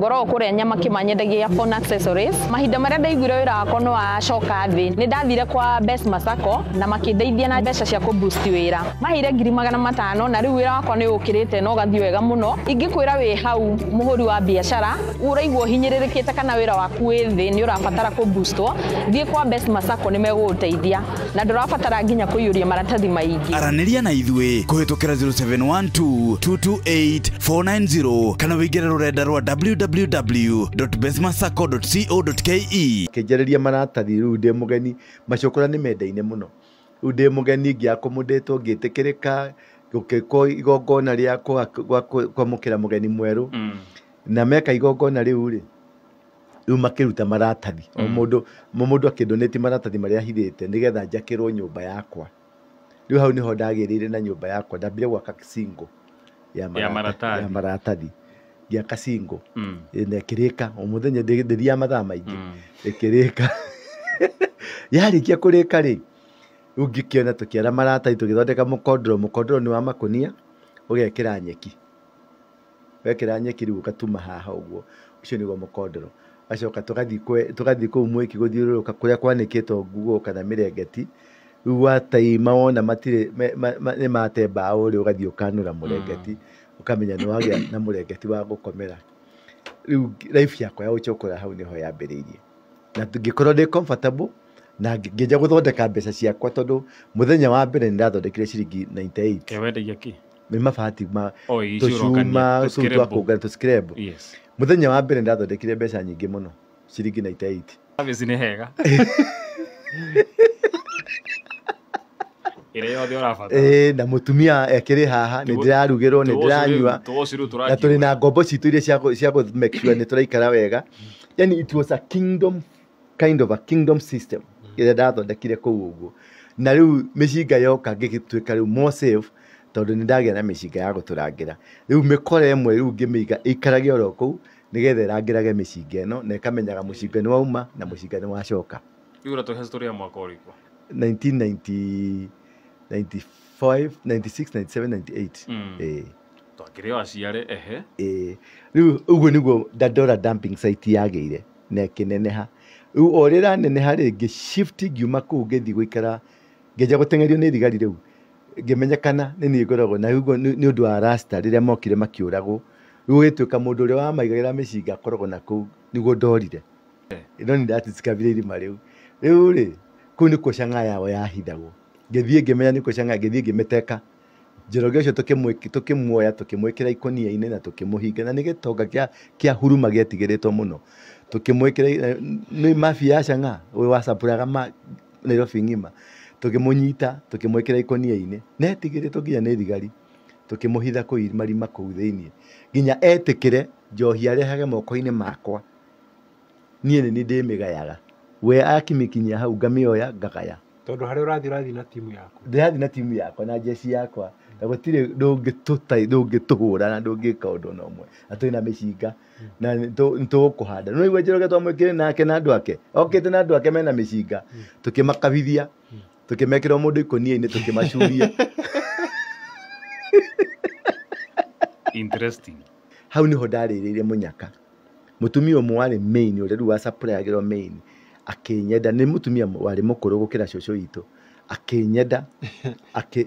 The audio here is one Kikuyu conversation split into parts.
Ngoragwo kũrĩa Nyamakĩma nyendagia phone accessories. Mahinda marĩa ndaiguire wĩra wakwa nĩ wacoka thĩ, nĩ ndathire kwa Best Sacco na makĩndeithia na mbeca cia kũ boost wĩra. Maheire 500,000 na rĩu wĩra wakwa nĩ ũkĩrĩte na ũgathiĩ wega mũno. Ingĩkwĩra wĩ hau mũhũri wa biacara, ũraigua ũhinyĩrĩrĩkĩte kana wĩra waku wĩ thĩ nĩ ũrabatara kũ boostwo, thiĩ kwa Best Sacco nĩ megũgũteithia na ndũrabatara nginya kũiyũria maratathi maingĩ. Aranĩria na ithuĩ kũhĩtũkĩra 0712 228 490 kana wĩingĩre rũrenda rwa www.besmasacco.co.ke. Kĩnjarĩria maratathi rĩu ndĩ mũgeni, macokora nĩ mendaine mũno. Rĩu ndĩ mũgeni ngĩakomodĩtwo ngĩtĩkĩrĩka, gũgĩkwo igongona rĩa kwamũkĩra mũgeni mwerũ. Na meka igongona rĩu rĩ, rĩu makĩruta maratathi. O mũndũ, mũndũ akĩndonate maratathi marĩa ahithĩte nĩgetha njakĩrwo nyũmba yakwa. Rĩu hau nĩho ndagĩrĩire na nyũmba yakwa, ndambire gwaka single ya maratathi. Ya maratathi. Ngĩaka single. Na ĩkĩrĩka, o mũthenya ndĩthiaga mathaa maingĩ. Ĩkĩrĩka. Yarĩkia kũrĩka rĩ, rĩu ngĩkĩona tũkĩara maratathi tũgĩthondeka mũkondoro. Mũkondoro nĩ wa makũnia, ũgekĩra nyeki. Wekĩra nyeki rĩu ũgatuma haha ũguo. Ũcio nĩguo mũkondoro. Gacoka tũgathiĩ kũu mwĩki gũthiũrũrũka kũrĩa kwanĩkĩtwo nguo kana mĩrengeti. Rĩu wataima wona matirĩ nĩ mate mbaũ rĩ, ũgathiĩ ũkanũra mũrengeti. Ũkamenya nĩ wagĩa na mũrengeti wa gũkomera. Rĩu life yakwa ya gũcokora hau nĩho yambĩrĩirie. Na ngĩkorwo ndĩ comfortable na ngĩanjia gũthondeka mbeca ciakwa tondũ mũthenya wa mbere nĩ ndathondekire ciringi 98. Wendagia kĩ? Nĩ mabati ma Oh, icio tũcuma, ũrokania, tũu twa kũngana, tũscrab. Yes. Mũthenya wa mbere ndathondekire mbeca nyingĩ mũno, ciringi 98. Service nĩ hega. Ĩrĩa yothe ũrabatara. Na mũtumia ekĩrĩ haha, nĩ ndĩrarugĩrwo, nĩ ndĩranyua. Na tũrĩ na ngombo citũ iria cia kũ make sure nĩ tũraikara wega. Yani it was a kingdom, kind of a kingdom system ĩrĩa ndathondekire kũu ũguo. Na rĩu mĩcinga yoka ngĩgĩtuĩka rĩu more safe tondũ nĩ ndagĩa na mĩcinga ya gũtũrangĩra. Rĩu mĩkora ĩmwe rĩu ngĩmĩiga ĩikarage oro kũu nĩgetha ĩrangĩrage mĩcinga ĩno na ĩkamenyaga mũcinga nĩ wauma na mũcinga nĩ wacoka. Rĩu ũratũhe story ya mwaka ũrĩkũ? 1990, 95, 96, 97, 98. Twakĩrĩ o aciare, ehe. Rĩu ũguo nĩguo Dandora dumping site yagĩire na ĩkĩneneha. Rĩu o ũrĩa ĩraneneha rĩ, ngĩ shift ngiuma kũu ngĩthiĩ gũikara, ngĩanjia gũteng'erio nĩ thigari rĩu. Ngĩmenyekana nĩ niĩ ngoragwo na ũguo nĩ ũndũ wa rasta rĩrĩa mokire makĩũragwo. Rĩu gũgĩtuĩka mũndũ ũrĩa wamaigagĩra mĩcinga akoragwo na kũu nĩguo ndorire. No nĩ ndaticikabire irima rĩu. Rĩu rĩ, kũu nĩkuo cang'aa yao yahithagwo. Ngĩthiĩ ngĩmenya nĩkuo cang'aa, ngĩthiĩ ngĩmĩteka. Njoroge ũcio tũkĩmuoya, tũkĩmwĩkĩra ikũnia-inĩ na tũkĩmũhinga. Na nĩ gĩtonga kĩa huruma gĩetigĩrĩtwo mũno. Tũkĩmwĩkĩra, nĩ mafia ya cang'aa, ũyũ wacapũraga Nairobi ng'ima. Tũkĩmũnyita, tũkĩmwĩkĩra ikũnia-inĩ. Na etigĩrĩtwo nginya nĩ thigari. Tũkĩmũhitha kũu marima kũu thĩiniĩ. Nginya etĩkĩre njohi arehage moko-inĩ makwa. Niĩ nĩ niĩ ndĩmĩgayaga. We akĩmĩkinyia hau ngamĩoya ngagaya. Tondũ harĩa ũrathiĩ, ũrathiĩ na timu yaku. Ndĩrathiĩ na timu yakwa na jeshi yakwa. Na gũtirĩ ndũngĩtũhũra na ndũngĩka ũndũ ona ũmwe. Na twĩna mĩcinga na nĩtũgũkũhanda. Nĩ waigua Njoroge twamwĩkĩrire nake na andũ ake. Okĩte na andũ ake mena mĩcinga. Tũkĩmakabithia, tũkĩmekĩra mũndũ ikũnia-inĩ, tũkĩmacuria. Interesting. Hau nĩho ndarĩrĩire mũnyaka. Mũtumia ũmwe warĩ main, ũrĩa rĩu wacaprayagĩrwo main, akĩnyenda. Nĩ mũtumia warĩ mũkũrũ gũkĩra cũcũ witũ. Akĩnyenda,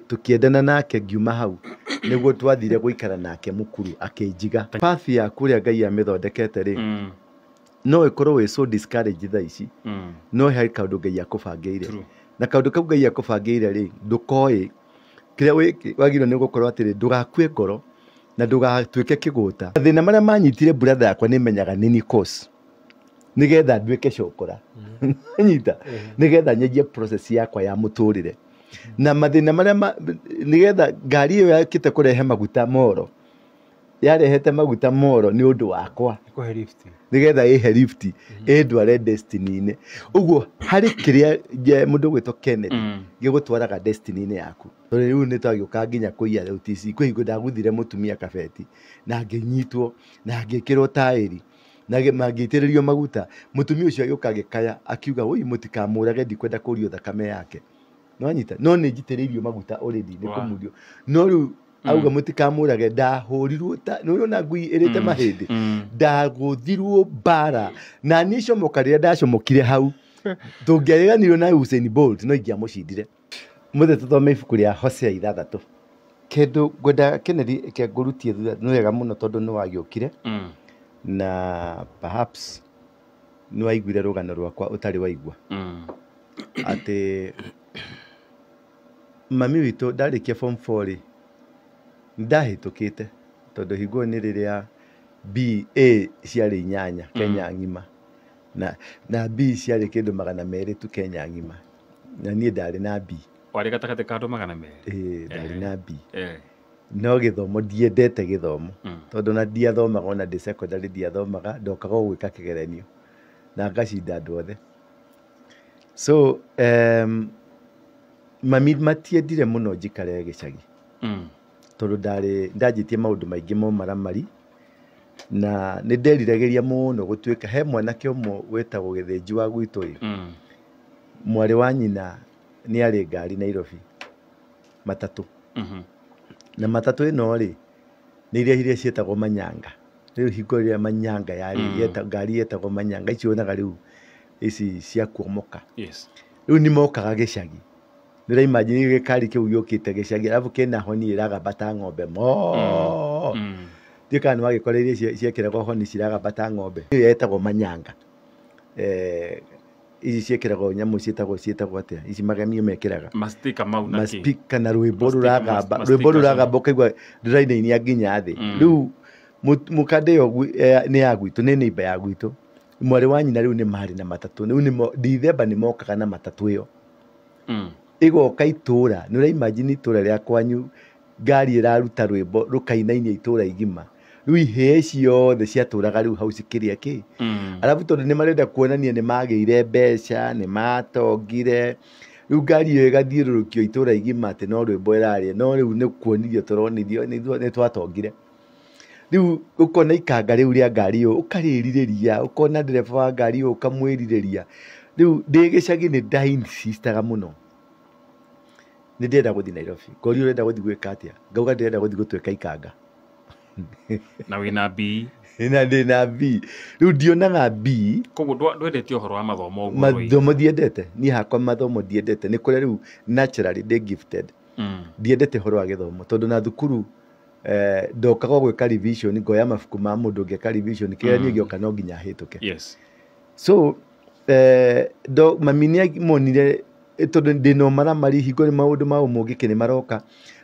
tũkĩendana nake ngiuma hau. Nĩguo twathire gũikara nake mũkuru, akĩnjiga. Path yaku ũrĩa Ngai amĩthondekete rĩ, no ĩkorwo wĩ so discouraged thaa ici, no he kaũndũ Ngai akũbangĩire. Na kaũndũ kau Ngai akũbangĩire rĩ, ndũkoĩ. Kĩrĩa wagĩrĩirwo nĩ gũkorwo atĩrĩ, ndũgakue ngoro na ndũgatuĩke kĩgũta. Mathĩna marĩa manyitire brother yakwa nĩ menyaga nĩ ni cause. Nĩgetha nduĩke cokora. Nyita. Nĩgetha nyenjie process yakwa ya mũtũrĩre. Na mathĩna marĩa nĩgetha ngari ĩyo yakĩte kũrehe maguta moro. Yarehete maguta moro nĩ ũndũ wakwa. Ĩkũhe lift. Nĩgetha ĩhe lift, ĩndware destiny-inĩ. Ũguo harĩ kĩrĩa mũndũ ũgwĩtwo Kennedy gĩgũtwaraga destiny-inĩ yaku. Tondũ rĩu nĩ twagĩũka nginya kũiya rĩu TC. Kwĩ hingo ndaguthire mũtumia kabeti na ngĩnyitwo na ngĩkĩrwo taĩri na mangĩitĩrĩrio maguta. Mũtumia ũcio agĩũka agĩkaya akiuga, Woi, mũtikamũrage, ndikwenda kũrio thakame yake. Nĩwanyita? No nĩ njitĩrĩirio maguta already, nĩ kũmurio. No rĩu Auga mũtikamũrage, ndahũrirwo ta nĩ ũrona ngui ĩrĩte mahĩndĩ. Ndagũthirwo mbara na niĩ comoka rĩrĩa ndacomokire hau, tũngĩareganirwo na Usain Bolt no ingĩamũcindire. Mũthĩ tũthome ibuku rĩa Hosea 6. Kĩndũ ngwenda Kennedy ke ngũrutie thutha, nĩ wega mũno tondũ nĩ wagĩũkire na perhaps nĩ waiguire rũgano rwakwa ũtarĩ waigua, atĩ mami witũ ndarĩkia form 4 rĩ, ndahĩtũkĩte tondũ hingo ĩyo nĩ rĩrĩa B A ciarĩ 8 Kenya ng'ima na B ciarĩ kĩndũ 200 tu Kenya ng'ima, na niĩ ndarĩ na B. Warĩ gatagatĩ ka andũ 200? Ĩĩ, ndarĩ na B. No gĩthomo ndiendete gĩthomo, tondũ na ndiathomaga, ona ndĩ secondary ndiathomaga, ndokaga o gwĩka kĩgeranio na ngacinda andũ othe. So mami matiendire mũno njikare gĩcagi, tondũ ndanjĩtie maũndũ maingĩ ma ũmaramari, na nĩ nderiragĩria mũno gũtuĩka he mwanake ũmwe wĩtagwo Gĩthĩnji wa gwitũ ĩ, mwarĩ wa nyina nĩ arĩ ngari Nairobi, matatũ. Na matatũ ĩno rĩ, nĩ iria iria ciĩtagwo manyanga. Rĩu hingo ĩrĩa manyanga yarĩ, ngari yetagwo manyanga, ici wonaga rĩu ici cia kuomoka. Rĩu nĩ mokaga gĩcagi. Nĩ ũraimagine gĩkari kĩu gĩũkĩte gĩcagi, arabu kĩna honi ĩragamba ta ng'ombe moo. Ndiũĩ kana nĩ wagĩkora iria ciekĩragwo honi ciragamba ta ng'ombe. Ĩyo yetagwo manyanga. Ici ciĩkĩragwo nyamũ ciĩtagwo atĩa? Ici magemio mekĩraga. Mastika mau na kĩ? Maspika na rwĩmbo rũragamba, rwĩmbo rũragamba ũkaigua rũrainainia nginya thĩ. Rĩu mũkande ĩyo nĩ ya gwitũ, nĩ neighbor ya gwitũ. Mwarĩ wa nyina rĩu nĩ marĩ na matatũ. Rĩu Dithemba nĩ mokaga na matatũ ĩyo. Ĩgoka itũra, nĩ ũraimagine itũra rĩa kwanyu ngari ĩraruta rwĩmbo rũkainainia itũra igima. Rĩu ihĩĩ ciothe ciatũraga rĩu hau cikĩrĩa kĩ. Arabu tondũ nĩ marenda kuonania nĩ magĩire mbeca, nĩ matongire. Rĩu ngari ĩyo ĩgathiũrũrũkio itũra igima atĩ no rwĩmbo ĩrarĩa, no rĩu nĩ kuonithio tũronithio nĩ twatongire. Rĩu ũkona ikanga rĩu rĩa ngari ĩyo ũkarĩrirĩria, ũkona ndereba wa ngari ĩyo ũkamwĩrirĩria. Rĩu ndĩ gĩcagi nĩ ndainsistaga mũno, nĩ ndĩrenda gũthiĩ Nairobi. Ngorio ũrenda gũthiĩ gwĩka atĩa? Ngauga ndĩrenda gũthiĩ gũtuĩka ikanga. Na wĩna B. Na ndĩna B. Rĩu ndionaga B. Koguo ndwendete ũhoro wa mathomo ũguo? Mathomo ndiendete. Niĩ hakwa mathomo ndiendete. Nĩ kũrĩa rĩu naturally ndĩ gifted. Ndiendete ũhoro wa gĩthomo tondũ na thukuru ndokaga gwĩka revision, ngoya mabuku ma mũndũ ngeka revision, kĩgeranio gĩoka no nginya hĩtũke. So mami nĩ monire tondũ ndĩna ũmaramari, hingo nĩ maũndũ ma ũmũngĩkĩ nĩ maroka,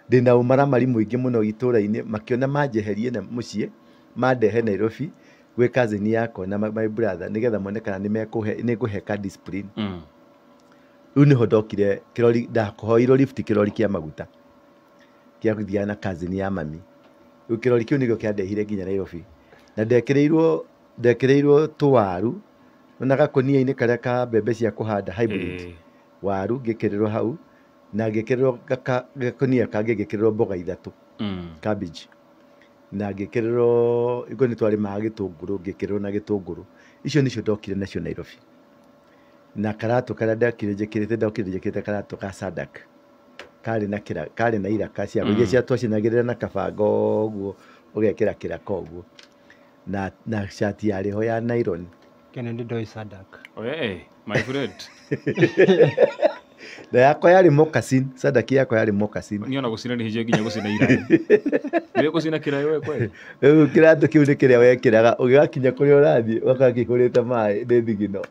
ndĩna ũmaramari mũingĩ mũno itũra-inĩ, makĩona manjeherie na mũciĩ mandehe Nairobi gwĩ cousin yakwa na my brother, nĩgetha mone kana nĩ ngũhe ka discipline. Rĩu nĩho ndokire kĩrori, ndahoirwo lift kĩrori kĩa maguta kĩa gũthiaga na cousin ya mami. Rĩu kĩrori kĩu nĩkĩo kĩandehire nginya Nairobi, na ndekĩrĩirwo tũwaru na gakũnia-inĩ karĩa ka mbembe cia kũhanda hybrid waru, ngĩkĩrĩrwo hau, na ngĩkĩrĩrwo gakũnia kangĩ, ngĩkĩrĩrwo mboga 3 cabbage, na ngĩkĩrĩrwo iko nĩ twarĩmaga gĩtũngũrũ, ngĩkĩrĩrwo na gĩtũngũrũ. Icio nĩcio ndokire nacio Nairobi. Na karatũ karĩa ndokire njĩkĩrĩte, ndokire njĩkĩrĩte karatũ ka Sadak, karĩ na iraka cia iria cia twacinagĩrĩra na kabango ũguo, ũgekĩra kĩraka ũguo, na cati yarĩ ho ya nylon. Kennedy ndoi Sadak. Hey, my friend. Na yakwa yarĩ moccasin, Sadak yakwa yarĩ moccasin. Niĩ ona gũcina nĩ hinjio nginya gũcina iraĩ. Nĩ gũcina kĩraĩ we kweli? Rĩu kĩratũ kĩu nĩ kĩrĩa wekĩraga, ũgĩgakinya kũrĩa ũrathiĩ ũgakora kĩihũrĩte maĩ nĩ thigino.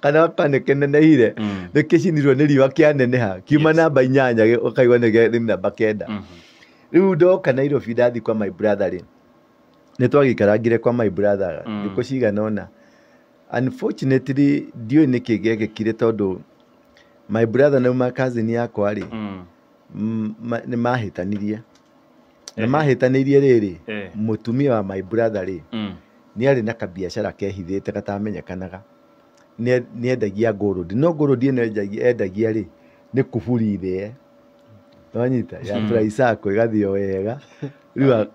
Kana ũgakora nĩ kĩnenehire, nĩ kĩcinirwo nĩ riũa kĩaneneha, kiuma namba 8 ũkaigua nĩ namba 9. Rĩu ndoka Nairobi ndathiĩ kwa my brother rĩ, nĩ twagĩikarangire kwa my brother thikũ cigana ũna. Unfortunately ndiũĩ nĩkĩ gĩekĩkire tondũ my brother na my cousin yakwa rĩ, nĩ mahĩtanirie. Na mahĩtanĩirie rĩrĩ, mũtumia wa my brother rĩ, nĩ arĩ na kabiacara kehithĩte gatamenyekanaga. Nĩ endagia gold. No gold ĩno endagia rĩ, nĩ kuburi thĩe. Wanyita ya Trisako ĩgathio wega. Rĩu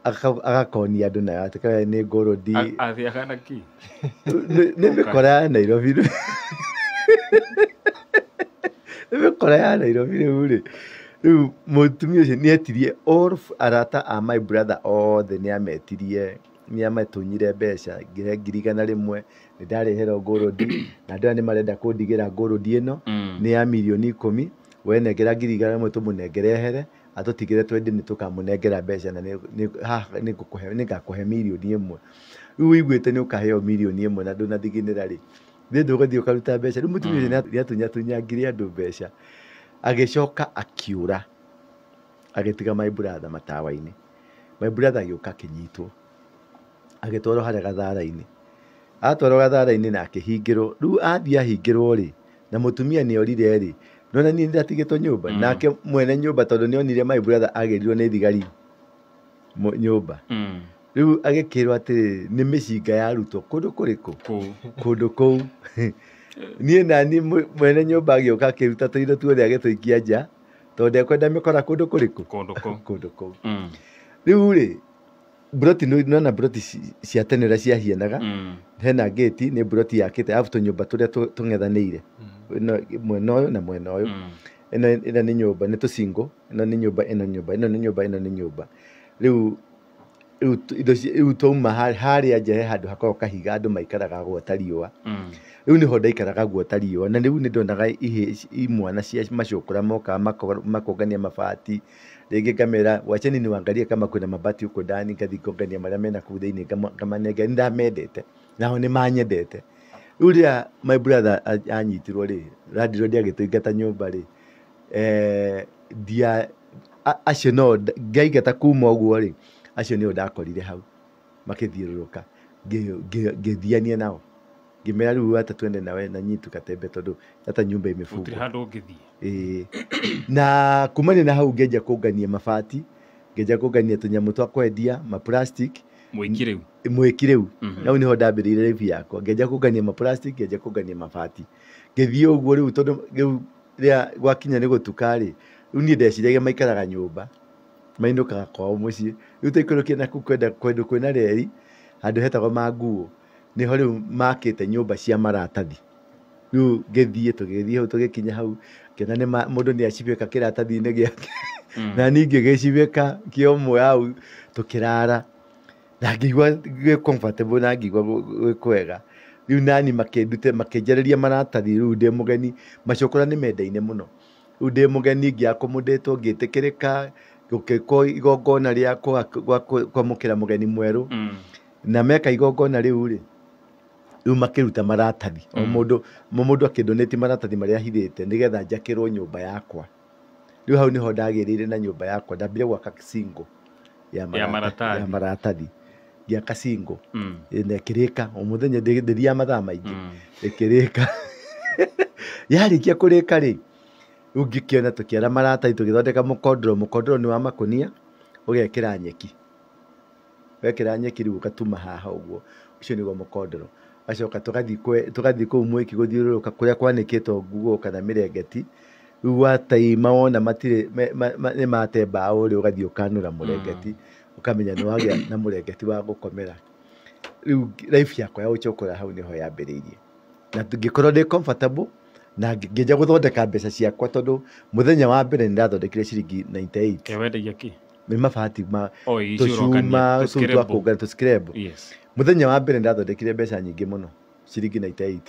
agakonia andũ nayo atĩ kana nĩ gold. Athiaga na kĩ? Nĩ mĩkora ya Nairobi. Nĩ mĩkora ya Nairobi rĩu rĩ. Rĩu mũtumia ũcio nĩ etirie all arata a my brother othe, nĩ ametirie, nĩ amatũnyire mbeca nginya 100,000. Nĩ ndarĩherwo ngũrũndi na andũ aya nĩ marenda kũndigĩra ngũrũndi ĩno nĩ ya 10,000,000. We nengera 100,000 tũmũnengere ehere atũtigĩre twendi, nĩ tũkamũnengera mbeca na haha nĩ ngakũhe 1,000,000. Rĩu ũiguĩte nĩ ũkaheo 1,000,000 na ndũnathiginĩra rĩ, nĩ ndũgũthiĩ ũkaruta mbeca. Rĩu mũtumia ũcio nĩ atunyatunyangire andũ mbeca, agĩcoka akiũra, agĩtiga my brother matawa-inĩ. My brother agĩũka akĩnyitwo, agĩtwarwo harĩa gathara-inĩ. Atwarwo gathara-inĩ na akĩhingĩrwo. Rĩu athiĩ ahingĩrwo rĩ, na mũtumia nĩ orire rĩ, nona niĩ ndatigĩtwo nyũmba. Nake mwene nyũmba tondũ nĩ onire my brother agĩrirwo nĩ thigari nyũmba. Rĩu agĩkĩrwo atĩrĩrĩ, nĩ mĩcinga yarutwo kũndũ kũrĩkũ? Kũndũ kũu. Niĩ nani mwene nyũmba agĩũka akĩruta tũindo tuothe agĩtũikia nja, tondũ ndekwenda mĩkora kũndũ kũrĩkũ? Kũndũ kũu. Rĩu rĩ, mburoti nĩwona mburoti cia tene ũrĩa ciahianaga, hena ngĩti, nĩ mburoti yakĩte arabu tũnyũmba tũrĩa tũng'ethanĩire. Ĩno mwena ũyũ na mwena ũyũ. Ĩno nĩ nyũmba, nĩ tũcingo, ĩno nĩ nyũmba, ĩno nyũmba, ĩno nĩ nyũmba, ĩno nĩ nyũmba. Rĩu rĩu indo rĩu twauma harĩa nja he handũ hakoragwo kahiga andũ maikaraga gwota riũa. Rĩu nĩho ndaikaraga guota riũa, na rĩu nĩ ndonaga imwana cia macũkũra mokaga makongania mabati. Rĩngĩ ngamera wacheni niwaangalie kama kuna mabati huko ndani, ngathiĩ ngongania marĩa mena kũu thĩinĩ ngamanengera. Nĩ ndamendete nao nĩ manyendete. Rĩu rĩrĩa my brother anyitirwo rĩ, landlord agĩtũingata nyũmba rĩ, ndia acio no ngaingata kuma ũguo rĩ, acio nĩo ndakorire hau makĩthiũrũrũka, ngĩthiania nao, ngĩmera rĩu hata twende nawe na nyinyi tukatembe tondũ hata nyumba imefungwa. Gũtirĩ handũ ũngĩthiĩ. Ĩĩ. Na kumania na hau ngĩanjia kũngania mabati, ngĩanjia kũngania tũnyamũ twa kwendia, ma plastic. Mwĩki rĩu. Mwĩki rĩu. Hau nĩho ndambĩrĩirie life yakwa. Ngĩanjia kũngania ma plastic, ngĩanjia kũngania mabati. Ngĩthiĩ ũguo rĩu tondũ rĩu rĩrĩa gwakinya nĩ gũtuka rĩ, rĩu niĩ ndeciragia maikaraga nyũmba, mainũkaga kwao mũciĩ. Rĩu twaikũrũkire na kũu kwenda kũndũ kwĩna reri, handũ hetagwo Manguo, nĩho rĩu makĩte nyũmba cia maratathi. Rĩu ngĩthiĩ, tũgĩthiĩ hau, tũgĩkinya hau, ngĩona nĩ mũndũ nĩ acibĩka kĩratathi-inĩ gĩake. Na niĩ ngĩgĩcibĩka kĩa ũmwe hau, tũkĩrara. Na ngĩigua gwĩ comfortable na ngĩigua gwĩ kwega. Rĩu nani makĩndute, makĩnjarĩria maratathi, rĩu ndĩ mũgeni. Macũkũra nĩ mendaine mũno. Rĩu ndĩ mũgeni, ngĩakomodĩtwo, ngĩtĩkĩrĩka, gũgĩkwo igongona rĩa kwamũkĩra mũgeni mwerũ. Na meka igongona rĩu rĩ, rĩu makĩruta maratathi. O mũndũ akĩndonate maratathi marĩa ahithĩte nĩgetha njakĩrwo nyũmba yakwa. Rĩu hau nĩho ndagĩrĩire na nyũmba yakwa. Ndambire gwaka single ya Ya maratathi. ya maratathi. Ngĩaka single. Na ĩkĩrĩka. O mũthenya ndĩthiaga mathaa maingĩ. Ĩkĩrĩka. Yarĩkia kũrĩka rĩ, rĩu ngĩkĩona tũkĩara maratathi, tũgĩthondeka mũkondoro. Mũkondoro nĩ wa makũnia, ũgekĩra nyeki. Wekĩra nyeki rĩu ũgatuma haha ũguo. Ũcio nĩguo mũkondoro. Gacoka tũgathiĩ kũu mwĩki gũthiũrũrũka kũrĩa kwanĩkĩtwo nguo kana mĩrengeti. Rĩu wataima wona matirĩ, nĩ mate mbaũ rĩ, ũgathiĩ ũkanũra mũrengeti. Ũkamenya nĩ wagĩa na mũrengeti wa gũkomera. Rĩu life yakwa ya gũcokora hau nĩho yambĩrĩirie. Na ngĩkorwo ndĩ comfortable, na ngĩanjia gũthondeka mbeca ciakwa tondũ mũthenya wa mbere nĩ ndathondekire ciringi 98. Ĩ wendagia kĩ? Nĩ mabati ma O, icio tũcuma, ũrokania, tũu tũ twa scrabble. kũngana, tũ scrabble. Mũthenya wa mbere ndathondekire mbeca nyingĩ mũno, ciringi 98.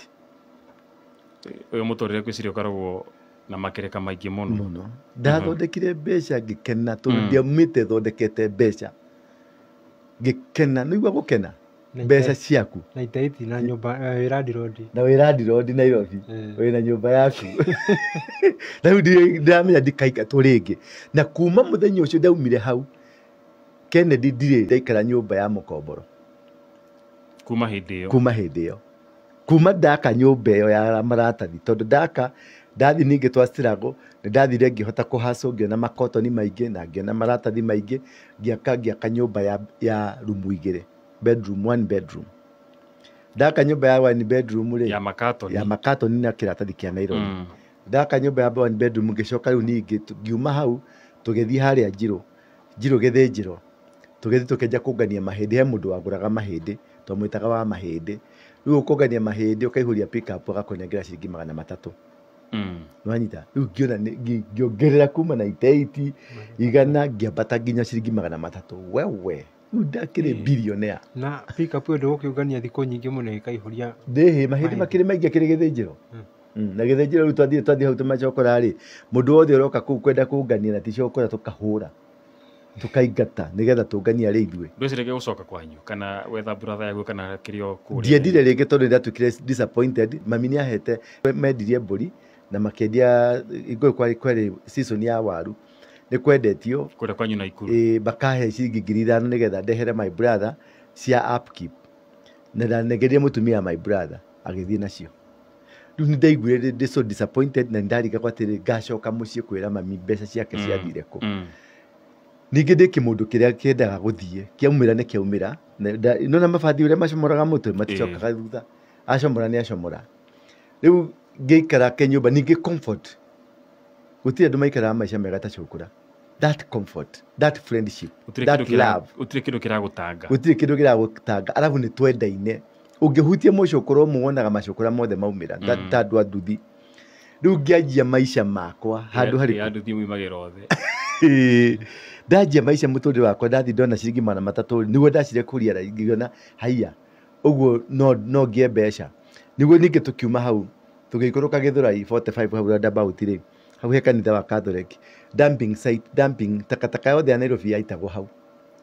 Ũyũ mũtũrĩre ngwĩciria ũkoragwo na makereka maingĩ mũno. Mũno. Ndathondekire mbeca ngĩkena tondũ ndiaumĩte thondekete mbeca. Ngĩkena, nĩigua gũkena? Mbeca ciaku. 98 na nyũmba, wĩ landlord. Na wĩ landlord Nairobi. Wĩna nyũmba yaku. Na rĩu ndiramenya ndikaingatwo rĩngĩ. Na kuma mũthenya ũcio ndaumire hau, Kennedy ndirĩ ndaikara nyũmba ya mũkomboro. Kuma hĩndĩ ĩyo. Kuma hĩndĩ ĩyo. Kuma ndaka nyũmba ĩyo ya maratathi, tondũ ndaka, ndathi ningĩ twa struggle, nĩ ndathire ngĩhota kũhustle, ngĩona makotoni maingĩ na ngĩona maratathi maingĩ, ngĩaka nyũmba ya rumu igĩrĩ, bedroom, one bedroom. Ndaka nyũmba ya one bedroom rĩ, Ya makatoni. ya makatoni na kĩratathi kĩa Nairobi. Ndaka nyũmba ya one bedroom, ngĩcoka rĩu ningĩ ngiuma hau, tũgĩthiĩ harĩa Njirũ, Njirũ gĩthĩnjĩro. Tũgĩthiĩ tũkĩanjia kũngania mahĩndĩ, he mũndũ wagũraga mahĩndĩ, twamwĩtaga wa mahĩndĩ. Rĩu ũkũngania mahĩndĩ ũkaihũria pick up agakũnengera ciringi magana matatũ. Nwanyita rĩu ngĩona ngĩongerera kuma 98 igana ngĩambata nginya ciringi 300. Wewe rĩu ndakĩrĩ billionaire. Na pick up ĩyo ndũgũkĩũngania thikũ nyingĩ mũno ĩkaihũria. Ndĩhĩ mahĩndĩ makĩrĩ maingĩ akĩrĩ gĩthĩnjĩro. Na gĩthĩnjĩro rĩu twathiĩ hau tũmacokora rĩ, mũndũ wothe ũroka kũu kwenda kũngania na ti cokora tũkahũra tũkaingata nĩgetha tũnganie arĩ ithuĩ. Ndwĩciragia gũcoka kwanyu kana wetha brother yaku kana kĩrĩa kũrĩa? Ndiendire rĩngĩ tondũ nĩndatuĩkire disappointed. Mami nĩahete, mendirie mbũri na makĩendia ngũyũ, kwarĩ season ya waru nĩ kwendetio kũrĩa kwanyu Naikuru. Ĩ, makahe ciringi 5,000 nĩgetha ndehere my brother cia upkeep, na ndanengerie mũtumia my brother agĩthiĩ nacio. Rĩu nĩ ndaiguire ndĩ so disappointed na nĩndarigagwo atĩrĩ, ngacoka mũciĩ kwĩra mami mbeca ciake ciathire kũ? Ningĩ ndĩ kĩmũndũ kĩrĩa kĩendaga gũthiĩ, kĩaumĩra nĩ kĩaumĩra. Nona mabathi ũrĩa macomoraga mũtwe maticokaga thutha, acomora nĩ acomora. Rĩu ngĩikara kĩnyũmba ningĩ comfort, gũtirĩ andũ maikaraga maica mega ta cũkũra. That comfort, that friendship, that love. Gũtirĩ kĩndũ kĩragũtanga. Gũtirĩ kĩndũ kĩragũtanga, arabu nĩ twendaine. Ũngĩhutia mũcũkũra ũmwe wonaga macũkũra mothe maumĩra ta andũ a nduthi. Rĩu ngĩanjia maica makwa handũ harĩ ya nduthi muimagĩra othe. Ndanjia maica mũtũrĩre wakwa, ndathiĩ ndona ciringi 300 nĩguo ndacire kũria ngĩona haiya ũguo no ngĩe mbeca. Nĩguo ningĩ tũkiuma hau tũgĩikũrũka Gĩthũrai 45 hau roundabout rĩ, hau he kanitha wa Catholic, dumping site, dumping takataka yothe ya Nairobi yaitagwo hau,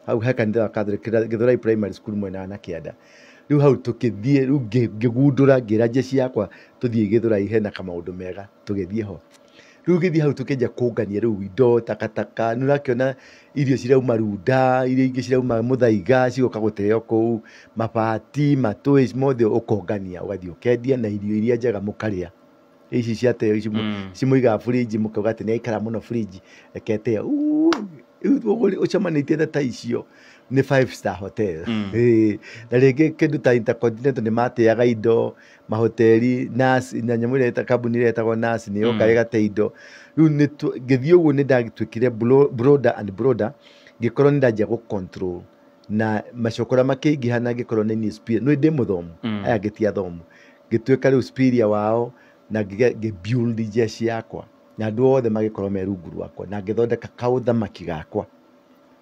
hau he kanitha wa Catholic Gĩthũrai Primary School mwena wa na kĩanda. Rĩu hau tũkĩthiĩ, rĩu ngĩgundũra ngĩra jeshi yakwa tũthiĩ Gĩthũrai hena kamaũndũ mega, tũgĩthiĩ ho. Rĩu gĩthiĩ hau tũkĩanjia kũngania rĩu indo takataka, nĩ ũrakĩona irio cirauma Runda, irio ingĩ cirauma Mũthaiga cigoka gũteo kũu, mabati matũĩ mothe ũkongania ũgathiĩ ũkendia, na irio iria njega mũkarĩa. Ici ciateo ici cimũigaga fridge mũkauga atĩ nĩaikara mũno fridge reke ĩteo. Rĩu ũcemanĩtie na ta icio nĩ five star hotel. Na rĩngĩ kĩndũ ta Intercontinental nĩ mateaga indo mahoteli, Nas na nyamũ ĩrĩa kambuni ĩrĩa ĩtagwo Nas nĩ yoka ĩgate indo. Rĩu ngĩthiĩ ũguo nĩ ndatuĩkire broader and broader, ngĩkorwo nĩ ndanjia gũ control na macokora makĩingĩha, na ngĩkorwo nĩ niĩ superior. Nĩ ndĩ mũthomu, aya angĩ ti athomu. Ngĩtuĩka rĩu superior wao na ngĩ build jeshi yakwa na andũ othe magĩkorwo me rungu rwakwa, na ngĩthondeka kaũthamaki gakwa.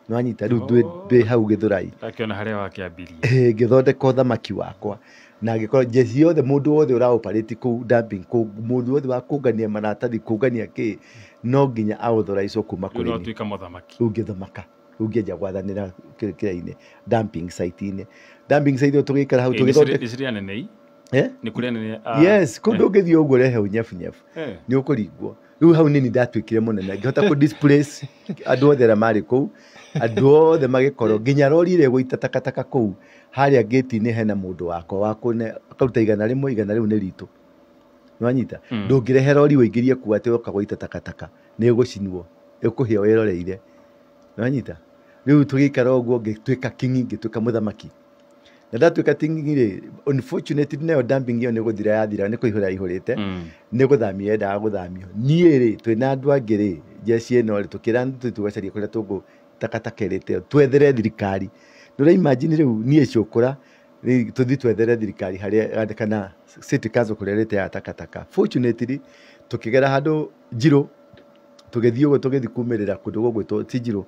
Nĩwanyita rĩu ndĩ hau Gĩthũrai. Ndakĩona harĩa wakĩambirie. Ngĩthondeka ũthamaki wakwa na ngĩkorwo jeshi yothe, mũndũ wothe ũra operate kũu dumping kũu, mũndũ wothe wa kũngania maratathi, kũngania kĩ, no nginya authorize kuma Rĩu kũrĩ no niĩ. tuĩka mũthamaki. Rĩu ngĩthamaka, rĩu ngĩanjia gwathanĩra kĩrĩa-inĩ dumping site-inĩ, dumping site ĩyo tũgĩikara hau tũgĩthondeka. Nĩ cirĩ anene? Eh? Nĩ kũrĩ anene? Yes, kũndũ ũngĩthiĩ ũguo ũrehe ũnyebunyebu nĩ ũkũringwo. Rĩu hau nini ndatuĩkire mũnene, ngĩhota kũ displace andũ othe arĩa marĩ kũu, andũ othe magĩkorwo nginya rori ĩrĩa ĩgũita takataka kũu harĩa gate-inĩ hena mũndũ wakwa wa kũne akaruta 100, igana rĩu nĩ ritũ. Nĩwanyita? Ndũngĩrehe rori ũingĩrie kuo atĩ woka gũita takataka, nĩ ĩgũcinwo, ĩkũhĩa wĩroreire. Nĩwanyita? Rĩu tũgĩikara ũguo ngĩtuĩka king, ngĩtuĩka mũthamaki. Na ndatuĩka king rĩ, unfortunately nayo dumping ĩyo nĩ gũthira yathira, nĩ kũihũra yaihũrĩte, nĩ gũthamio yendaga gũthamio. Niĩ rĩ, twĩna andũ angĩ rĩ, jeshi ĩno rĩ, tũkĩra tũgacaria kũrĩa tũngũ takataka ĩrĩte twethere thirikari. Nĩ ũra imagine rĩu niĩ cũkũra tũthiĩ twethere thirikari harĩa kana city council kũrĩa ĩrĩteaga takataka. Fortunately tũkĩgera handũ Njirũ, tũgĩthiĩ ũguo tũgĩthiĩ kumĩrĩra kũndũ gũgwĩtwo ti Njirũ,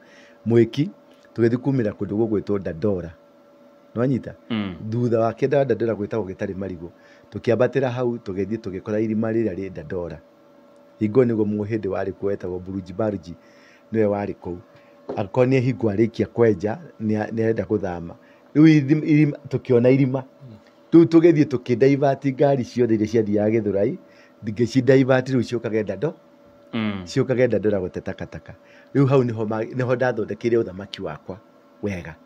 Mwĩki, tũgĩthiĩ kumĩrĩra kũndũ gũgwĩtwo Dandora. Nĩwanyita? Thutha wa kĩanda wa Dandora gwĩtagwo Gĩtarĩ Marigũ. Tũkĩambatĩra hau tũgĩthiĩ tũgĩkora irima rĩrĩa rĩ Dandora. Hingo nĩguo mũhĩndĩ warĩ kuo wetagwo Buruji Baruji nĩwe warĩ kũu. Angĩkorwo nĩ hingo arĩkia kwenja nĩ arenda gũthama. Rĩu tũkĩona irima. Rĩu tũgĩthiĩ tũkĩ divert ngari ciothe iria ciathiaga Gĩthũrai, ngĩci divert rĩu ciũkage Dandora. Ciũkage Dandora gũte takataka. Rĩu hau nĩho ndathondekeire ũthamaki wakwa wega.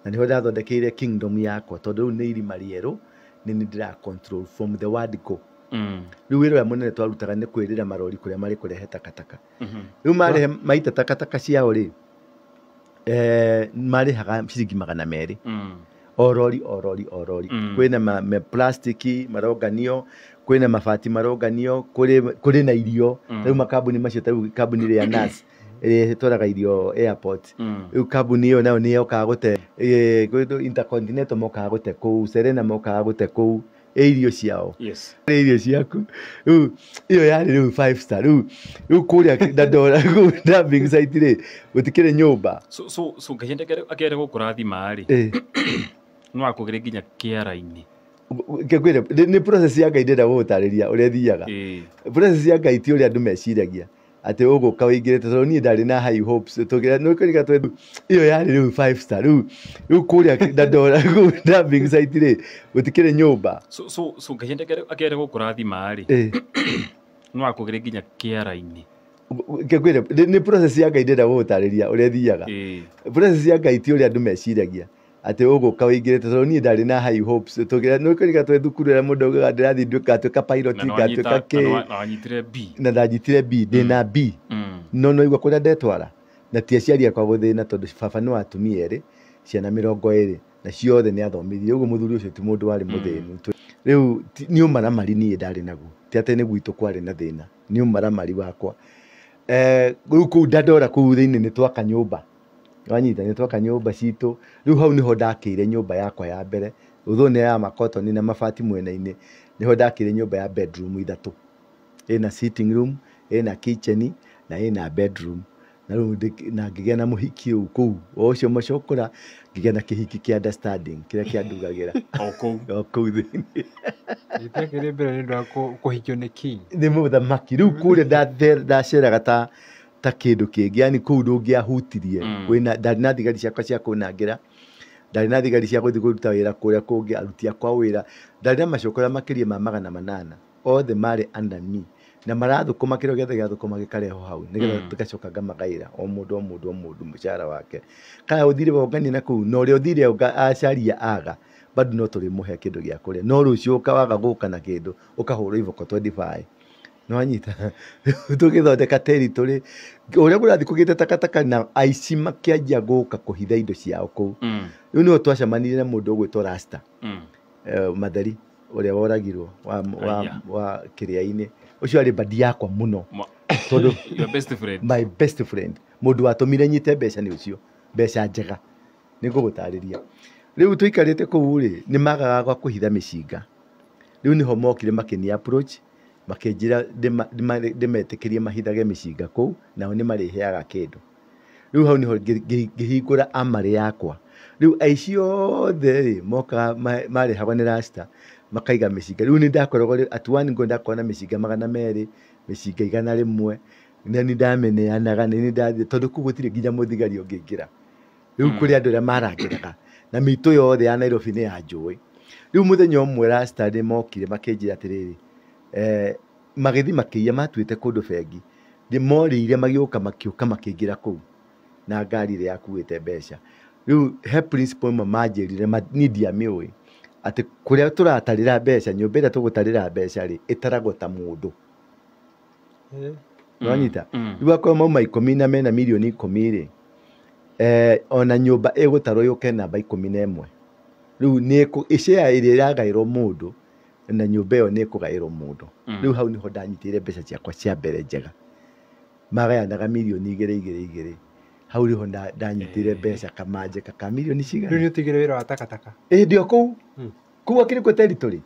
Na nĩho ndathondekeire kingdom yakwa tondũ rĩu nĩ irima rĩerũ nĩ niĩ ndĩra control from the word go. Rĩu wĩra ũrĩa mũnene twarutaga nĩ kwĩrĩra marori kũrĩa marĩ kũrehe takataka. Rĩu marehe maita takataka ciao rĩ, marĩhaga ciringi 200 o rori o rori o rori. Kwĩna plastiki maronganio, kwĩna mabati maronganio, kũrĩ na irio. Rĩu makambuni macio ta rĩu kambuni ĩrĩa ya Nas ĩrĩa ĩtwaraga irio airport, rĩu kambuni ĩyo nayo nĩ yokaga gũte, Intercontinental mokaga gũte kũu, Serena mokaga gũte kũu. Ĩ irio ciao. Yes. Rĩ irio ciaku. Rĩu ĩyo yarĩ rĩu five star. Rĩu kũrĩa Dandora kũu dumping site rĩ, gũtikĩrĩ nyũmba. So Ngai akĩenda gũkũrathima rĩ, no akũgĩre nginya kĩara-inĩ. Ngĩkwĩre nĩ process ya Ngai ndĩrenda gũgũtarĩria ũrĩa ĩthiaga. Process ya Ngai ti ũrĩa andũ meciragia atĩ ũgũka ũingĩrĩte, tondũ niĩ ndarĩ na high hopes tũkĩra nĩ kũrĩka twe ĩyo yarĩ rĩu five star. Rĩu kũrĩa Dandora kũu dumping site rĩ, gũtikĩrĩ nyũmba. So Ngai akĩenda gũkũrathima rĩ, no akũgĩre nginya kĩara-inĩ. Ngĩkwĩre nĩ process ya Ngai ndĩrenda gũgũtarĩria ũrĩa ĩthiaga. Process ya Ngai ti ũrĩa andũ meciragia atĩ ũgũka ũingĩrĩte, tondũ niĩ ndarĩ na high hopes tũkĩra nĩ kũrĩka twĩ thukuru ũrĩa mũndũ augaga ndĩrathiĩ ngatuĩka pilot, Na nĩ ngatuĩka wanyita- kĩ. na wanyitire B. Na ndanyitire B, ndĩna B. No no igua kũrĩa ndetwara na ti aciari akwa gũthĩna, tondũ baba nĩ wa atumia erĩ, ciana 20, na ciothe nĩ athomithirie. Ũguo mũthuri ũcio ti mũndũ warĩ mũthĩnu. Rĩu nĩ ũmaramari niĩ ndarĩ naguo, ti atĩ nĩ gwitũ kwarĩ na thĩna, nĩ ũmaramari wakwa. Rĩu kũu Dandora kũu thĩinĩ nĩ twaka nyũmba, wanyita, nĩ twaka nyũmba citũ. Rĩu hau nĩho ndakĩire nyũmba yakwa ya mbere, ũthũ nĩ ya makotoni na mabati mwena-inĩ. Nĩho ndakĩire nyũmba ya bedroom ithatũ, ĩna sitting room, ĩna kitchen na ĩna bedroom. Na rĩu na ngĩgĩa na mũhiki ũyũ kũu o ũcio macokora, ngĩgĩa na kĩhiki kĩa understanding kĩrĩa kĩandugagĩra. O kũu. O kũu thĩinĩ. Gĩtiakĩrĩ mbere nĩ ũndũ wa kũhikio nĩ king. Nĩ mũthamaki. Rĩu kũrĩa ndaceraga ta kĩndũ kĩngĩ, yani kũu ndũngĩahutirie. Wĩna ndarĩ na thigari ciakwa cia kũnangĩra, ndarĩ na thigari cia gũthiĩ kũruta wĩra kũrĩa kũngĩ, aruti akwa wĩra. Ndarĩ na macokora makĩria ma 800, othe marĩ under me, na marathũkũma kĩrĩa gĩothe gĩathũkũma gĩkarehwo hau nĩgetha tũgacoka ngamagaĩra o mũndũ o mũndũ o mũndũ mũcara wake, kana ũthire wonganie na kũu, na ũrĩa ũthire acaria aga bado no tũrĩmũhe kĩndũ gĩa kũrĩa, no rũciũ ũkawaga gũka na kĩndũ ũkahũrwo iboko 25. Nĩwanyita? Tũgĩthondeka territory ũrĩa kũrathiĩ kũgĩte takataka, na aici makĩanjia gũka kũhitha indo ciao kũu. Rĩu nĩho twacemanirie na mũndũ ũgwĩtwo Rasta, Matheri ũrĩa woragirwo wa, Aya. wa kĩrĩa-inĩ ũcio arĩ badi yakwa mũno, tondũ Your best friend. My best friend, mũndũ watũmire nyite mbeca nĩ ũcio, mbeca njega nĩ ngũgũtarĩria. Rĩu tũikarĩte kũu rĩ, nĩ magaga gwa kũhitha mĩcinga. Rĩu nĩho mokire makĩni approach, makĩnjĩra ndĩmetĩkĩrie mahithage mĩcinga kũu, nao nĩ marĩheaga kĩndũ. Rĩu hau nĩho ngĩhingũra amarĩ yakwa. Rĩu aici othe rĩ mokaga marehagwo nĩ Rasta makaiga mĩcinga. Rĩu nĩ ndakoragwo rĩ- at one go ndakoragwo na mĩcinga 200, mĩcinga 100, na nĩ ndamĩneanaga, nĩ ndathiĩ, tondũ kũu gũtirĩ nginya mũthigari ũngĩingĩra. Rĩu kũrĩ andũ arĩa marangĩraga na mĩitũ yothe ya Nairobi nĩ ya njũĩ. Rĩu mũthenya ũmwe Rasta nĩ mokire makĩnjĩra atĩrĩrĩ, magĩthiĩ makĩiya, matuĩte kũndũ bengi, nĩ morĩire, magĩũka makĩũka makĩingĩra kũu na ngari ĩrĩa yakuĩte mbeca. Rĩu he principle ĩmwe manjĩrire, niĩ ndiamĩũĩ, atĩ kũrĩa tũratarĩra mbeca, nyũmba ĩrĩa tũgũtarĩra mbeca rĩ, ĩtaragwo ta mũndũ. Nĩwanyita? Rĩu akorwo mauma 10 na mena mirioni 10 rĩ, ona nyũmba ĩgũtarwo yũke namba 11. Rĩu nĩ ĩshare ĩrĩa ĩragaĩrwo mũndũ na nyũmba ĩyo nĩ ĩkũgaĩrwo mũndũ. Rĩu hau nĩho ndanyitĩire mbeca ciakwa cia mbere njega. Magayanaga mirioni 2 2 2. Hau nĩho ndanyitĩire mbeca kamanjĩka ka mirioni Rĩu cigana. nĩ ũtigire wĩra wa takataka. Ĩ ndĩ o kũu. Kũu akĩrĩ kuo territory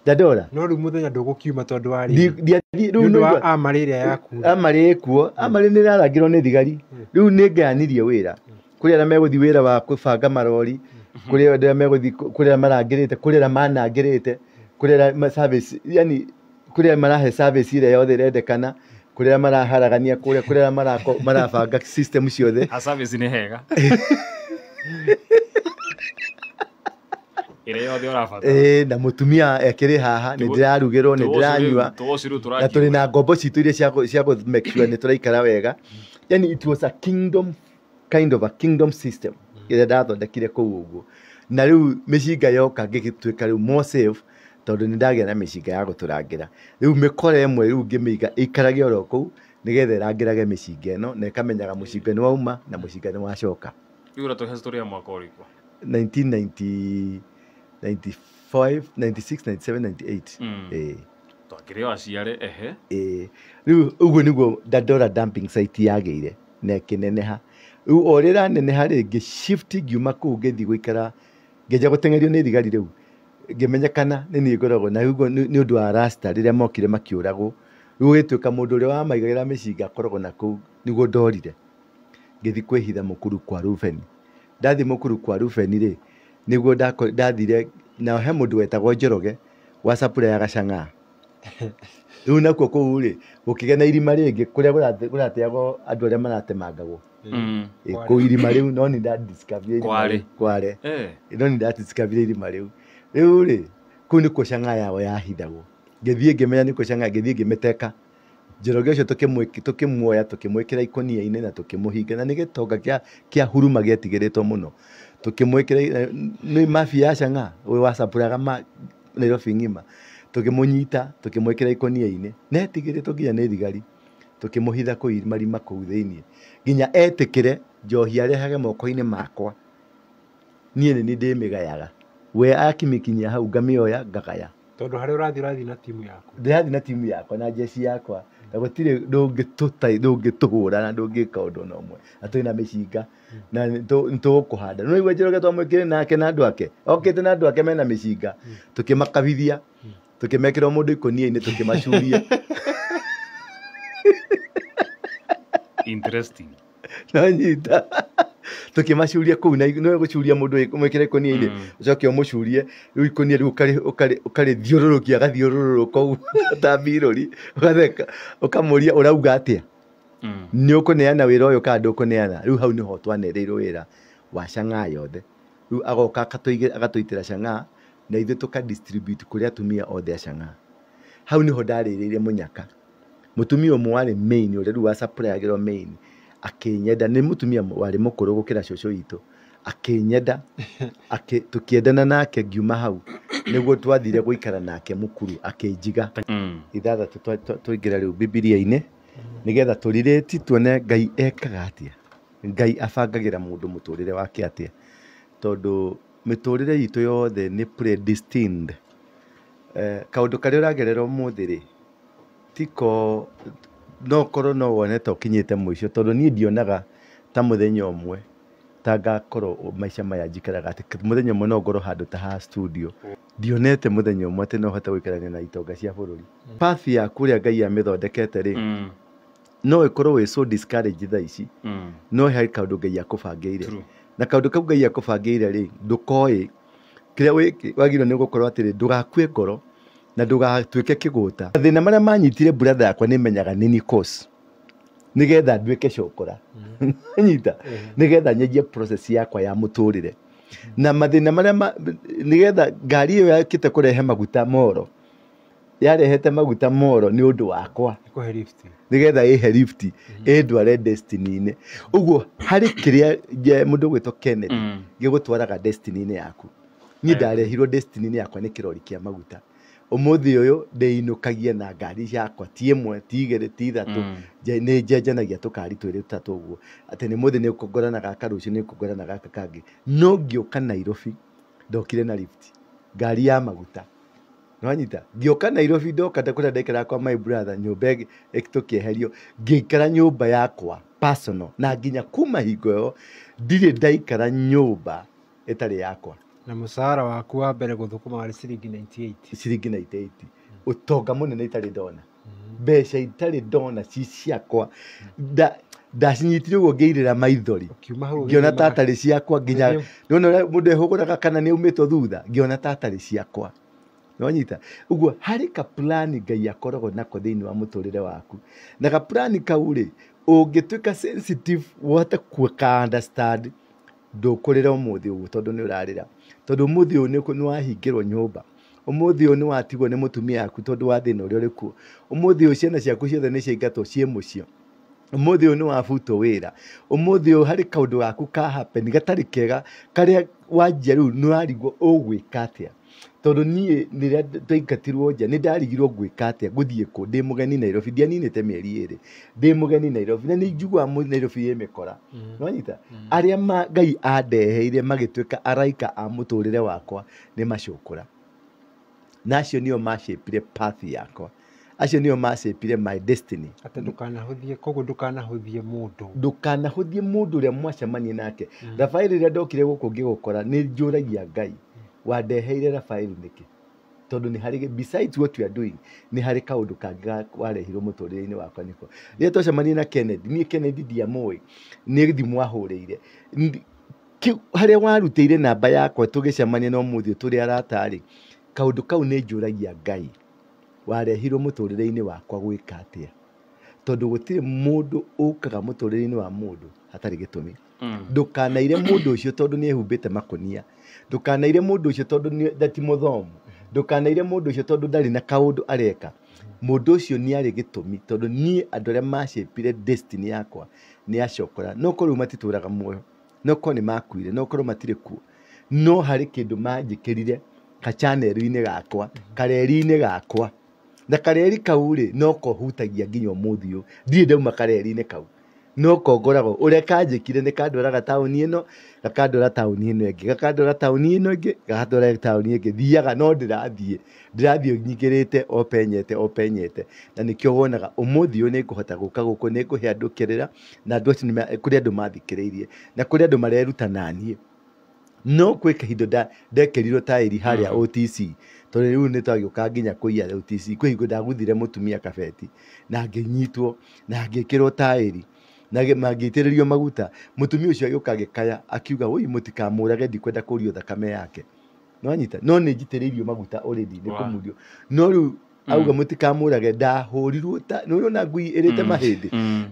Dandora. No rĩu mũthenya ndũgũkiuma tondũ wa rĩrĩ. Ndiathiĩ rĩu Nĩ ũndũ wa nĩũndũ amarĩ ĩrĩa yaku. Amarĩ ĩkuo, amarĩ nĩ ĩrarangĩrwo nĩ thigari. Rĩu nĩ ngayanirie wĩra, kũrĩ arĩa megũthiĩ wĩra wa kũbanga marori, kũrĩ arĩa megũthiĩ, kũrĩ arĩa marangĩrĩte, kũrĩ arĩa manangĩrĩte, kũrĩ arĩa service, yani kũrĩ arĩa marahe service ĩrĩa yothe ĩrendekana, kũrĩ arĩa maraharagania kũrĩa, kũrĩ arĩa marabanga system ciothe. A service nĩ hega ĩrĩa yothe ũrabatara. Ĩĩ, na mũtumia ekĩrĩ haha, nĩ ndĩrarugĩrwo, nĩ ndĩranyua, Tũwoci rĩu na tũrĩ na ngombo citũ iria cia kũ make sure nĩ tũraikara wega. Yani it was a kingdom, kind of a kingdom system ĩrĩa ndathondekire kũu ũguo. Na rĩu mĩcinga yoka ngĩgĩtuĩka rĩu more safe, tondũ nĩ ndagĩa na mĩcinga ya gũtũrangĩra. Rĩu mĩkora ĩmwe rĩu ngĩmĩiga ĩikarage oro kũu nĩgetha ĩrangĩrage mĩcinga ĩno, na ĩkamenyaga mũcinga nĩ wauma na mũcinga nĩ wacoka. Rĩu ũratũhe story ya mwaka ũrĩkũ? 1990, 95, 96, 97, 98. Ĩĩ. Twakĩrĩ o aciare ehe. Ĩĩ, rĩu ũguo nĩguo Dandora dumping site yagĩire na ĩkĩneneha. Rĩu o ũrĩa ĩraneneha rĩ, ngĩ shift, ngiuma kũu ngĩthiĩ gũikara, ngĩanjia gũteng'erio nĩ thigari. Rĩu Ngĩmenyekana nĩ niĩ ngoragwo na ũguo nĩ ũndũ wa rasta rĩrĩa mokire makĩũragwo. Rĩu gũgĩtuĩka mũndũ ũrĩa wamaigagĩra mĩcinga akoragwo na kũu nĩguo ndorire. Ngĩthiĩ kwĩhitha mũkuru kwa Rubeni. Ndathiĩ mũkuru kwa Rubeni rĩ, nĩguo ndathire na he mũndũ wetagwo Njoroge wa sapura ya Gacang'a. Rĩu nakuo kũu rĩ, gũkĩgĩa na irima rĩngĩ kũrĩa kũrateagwo andũ arĩa maratemangagwo. Kũu irima rĩu no nĩ ndadiscoverire irima rĩu. Kware. No nĩ ndadiscoverire irima rĩu. Rĩu rĩ, kũu nĩkuo Chang'aa yao yahithagwo. Ngĩthiĩ ngĩmenya nĩkuo Chang'aa, ngĩthiĩ ngĩmĩteka. Njoroge ũcio tũkĩmuoya tũkĩmwĩkĩra ikũnia-inĩ na tũkĩmũhinga na nĩ gĩtonga kĩa huruma gĩetigĩrĩtwo mũno. Tũkĩmwĩkĩra nĩ mafia ya Chang'aa ũyũ wacapũraga Nairobi ng'ima. Tũkĩmũnyita tũkĩmwĩkĩra ikũnia-inĩ na etigĩrĩtwo nginya nĩ thigari. Tũkĩmũhitha kũu marima kũu thĩiniĩ nginya etĩkĩre njohi arehage moko-inĩ makwa. Niĩ nĩ niĩ ndĩmĩgayaga. We akĩmĩkinyia hau ngamĩoya ngagaya. Tondũ harĩa ũrathiĩ na timu yaku. Ndĩrathiĩ na timu yakwa na jeshi yakwa. Na gũtirĩ ndũngĩtũhũra na ndũngĩka ũndũ ona ũmwe. Na twĩna mĩcinga na nĩtũgũkũhanda. No igua Njoroge twamwĩkĩrire nake na andũ ake. Okĩte na andũ ake mena mĩcinga. Tũkĩmakabithia, tũkĩmekĩra o mũndũ ikũnia-inĩ tũkĩmacuria. Interesting. No nyita. Tũkĩmacuria kũu na no gũcuria mũndũ mwĩkĩre ikũnia-inĩ ũcoke ũmũcurie rĩu ikũnia rĩu ũkarĩthiũrũrũkia agathiũrũrũka ũguo ta mbirũri ũgatheka ũkamũria ũrauga atĩa nĩ ũkũneana wĩra ũyũ kana ndũkũneana. Rĩu hau nĩho twanereirwo wĩra wa Chang'aa yothe. Rĩu agoka agatũitĩra Chang'aa na ithuĩ tũka distribute kũrĩ atumia othe a Chang'aa. Hau nĩho ndarĩrĩire mũnyaka. Mũtumia ũmwe warĩ main ũrĩa rĩu wasupplyagĩrwo main akĩnyenda. Nĩ mũtumia warĩ mũkũrũ gũkĩra cũcũ witũ. Akĩnyenda, tũkĩendana nake ngiuma hau nĩguo twathire gũikara nake mũkuru akĩnjiga. 6 twaingĩra rĩu Bibilia-inĩ nĩgetha tũrirĩti tuone Ngai ekaga atĩa. Ngai abangagĩra mũndũ mũtũrĩre wake atĩa. Tondũ mĩtũrĩre itũ yothe nĩ predestined. Kaũndũ karĩa ũragerera ũmũthĩ rĩ, tiko no korwo no wone ta ũkinyĩte mũico tondũ niĩ ndionaga ta mũthenya ũmwe ta ngakorwo maica maya njikaraga atĩ mũthenya ũmwe no ngorwo handũ ta ha studio. Ndionete mũthenya ũmwe atĩ no hote gũikarania na itonga cia bũrũri. Path yaku ũrĩa Ngai amĩthondekete rĩ, no ĩkorwo wĩ so discouraged thaa ici, no he kaũndũ Ngai akũbangĩire. Na kaũndũ kau Ngai akũbangĩire rĩ, ndũkoĩ. Kĩrĩa wagĩrĩirwo nĩ gũkorwo atĩrĩ, ndũgakue ngoro na ndũgatuĩke kĩgũta. Mathĩna marĩa manyitire brother yakwa nĩ menyaga nĩ ni cause nĩgetha nduĩke cokora. Nyita nĩgetha nyenjie process yakwa ya mũtũrĩre. Na mathĩna marĩa nĩgetha ngari ĩyo yakĩte kũrehe maguta moro, yarehete maguta moro nĩ ũndũ wakwa nĩgetha ĩhe lift ĩndware destiny-inĩ. Ũguo harĩ kĩrĩa mũndũ ũgwĩtwo Kennedy gĩgũtwaraga destiny-inĩ yaku. Niĩ ndarehirwo destiny-inĩ yakwa nĩ kĩrori kĩa maguta. Ũmũthĩ ũyũ ndĩinũkagia na ngari yakwa ti ĩmwe ti igĩrĩ ti ithatũ, nĩ njenjanagia tũkari twĩrĩ tũtatũ ũguo atĩ nĩ mũthĩ nĩ ũkũngorana gaka rũciũ nĩ ũkũngorana gaka kangĩ. No ngĩũka Nairobi ndokire na lift ngari ya maguta. Nĩwanyita? Ngĩũka Nairobi ndoka kũrĩa ndaikaraga kwa my brother nyũmba tũkĩeherio ngĩikara nyũmba yakwa personal na nginya kuma hingo ĩyo ndirĩ ndaikara nyũmba ĩtarĩ yakwa. Na mũcara waku wa mbere gũthũkũma warĩ ciringi 98. Ciringi 98. Ũtonga mũnene itarĩ ndona. Mbeca itarĩ ndona ci ciakwa. Ndacinyitire ũguo ngĩirĩra maithori. Ngĩona ta atarĩ ciakwa nginya nĩwona ũrĩa mũndũ ehũgũraga kana nĩ aumĩtwo thutha ngĩona ta atarĩ ciakwa. Nĩwanyita? Ũguo harĩ ka plan Ngai akoragwo nako thĩinĩ wa mũtũrĩre waku. Na ka plan kau rĩ, ũngĩtuĩka sensitive ũhote ka understand ndũkũrĩra ũmũthĩ ũguo tondũ nĩ ũrarĩra. Tondũ ũmũthĩ ũyũ nĩ wahingĩrwo nyũmba. Ũmũthĩ ũyũ nĩ watigwo nĩ mũtumia waku tondũ wa thĩna ũrĩa ũrĩ kuo. Ũmũthĩ ũyũ ciana ciaku ciothe nĩ ciaingatwo ciĩ mũciĩ. Ũmũthĩ ũyũ nĩ wabutwo wĩra. Ũmũthĩ ũyũ harĩ kaũndũ gaku ka happen gatarĩ kega karĩa wanjia rĩu nĩ ũrarigwo ũgwĩka atĩa. Tondũ niĩ rĩrĩa twaingatirwo nja nĩ ndarigirwo ngwĩka atĩa ngũthiĩ kũ ndĩ mũgeni Nairobi ndianinĩte mĩeri 2 ndĩ mũgeni Nairobi na nĩ njiguaga Nairobi ĩ mĩkora. Nĩwanyita? Arĩa Ngai andeheire magĩtuĩka araika a mũtũrĩre wakwa nĩ macũkũra. Na acio nĩo macĩpire path yakwa. Acio nĩo macĩpire my destiny. Atĩ ndũkanahũthie, koguo ndũkanahũthie mũndũ. Ndũkanahũthie mũndũ ũrĩa mwacemania nake. Rafael rĩrĩa ndokire gũkũ ngĩgũkora nĩ njũragia Ngai. Wandeheire Rafael nĩkĩ? Tondũ nĩ harĩ, besides what you are doing, nĩ harĩ kaũndũ kangĩ warehirwo mũtũrĩre-inĩ wakwa nĩko. Rĩrĩa twacemanirie na Kennedy, niĩ Kennedy ndiamũĩ, nĩ thimũ ahũrĩire. Harĩa warutĩire namba yakwa tũgĩcemania na ũmũthĩ tũrĩ arata rĩ, kaũndũ kau nĩ njũragia Ngai, warehirwo mũtũrĩre-inĩ wakwa gwĩka atĩa? Tondũ gũtirĩ mũndũ ũkaga mũtũrĩre-inĩ wa mũndũ hatarĩ gĩtũmi. Ndũkanaire mũndũ ũcio tondũ nĩ ehumbĩte makũnia, ndũkanaire mũndũ ũcio tondũ ti mũthomu, ndũkanaire mũndũ ũcio tondũ ndarĩ na kaũndũ areka. Mũndũ ũcio nĩ arĩ gĩtũmi, tondũ niĩ andũ arĩa macĩpire destiny yakwa nĩ acokora, no korwo rĩu matitũraga muoyo, no korwo nĩ makuire, no korwo matirĩ kuo, no harĩ kĩndũ manjĩkĩrire kachaneli-inĩ gakwa, kareri-inĩ gakwa. Na kareri kau rĩ, no kohutagia nginya ũmũthĩ ũyũ. Ndirĩ ndauma kareri-inĩ kau, no kongoragwo ũrĩa kanjĩkire nĩ kandwaraga taũni ĩno, gakandwara taũni ĩno ĩngĩ, gakandwara taũni ĩno ĩngĩ, gakandwara taũni ĩngĩ. Thiaga no ndĩrathiĩ nyingĩrĩte o penyete o penyete. Na nĩkĩo wonaga ũmũthĩ ũyũ nĩngũhota gũka gũkũ, nĩngũhe andũ kĩrĩra, na andũ acio kũrĩ andũ mathikĩrĩirie, na kũrĩ andũ mareruta naniĩ. No kwĩ kahinda ndekĩrirwo taĩri harĩa OTC, tondũ rĩu nĩ twagĩũka nginya kũiya OTC. Kwĩ hingo ndaguthire mũtumia kabeti na ngĩnyitwo na ngĩkĩrwo taĩri na mangĩitĩrĩrio maguta. Mũtumia ũcio agĩũka agĩkaya akiuga, woi mũtikamũrage, ndikwenda kũrio thakame yake. Nĩwanyita? No nĩ njitĩrĩirio maguta already, nĩ kũmurio. No rĩu auga mũtikamũrage, ndahũrirwo ta nĩ ũrona ngui ĩrĩte mahĩndĩ,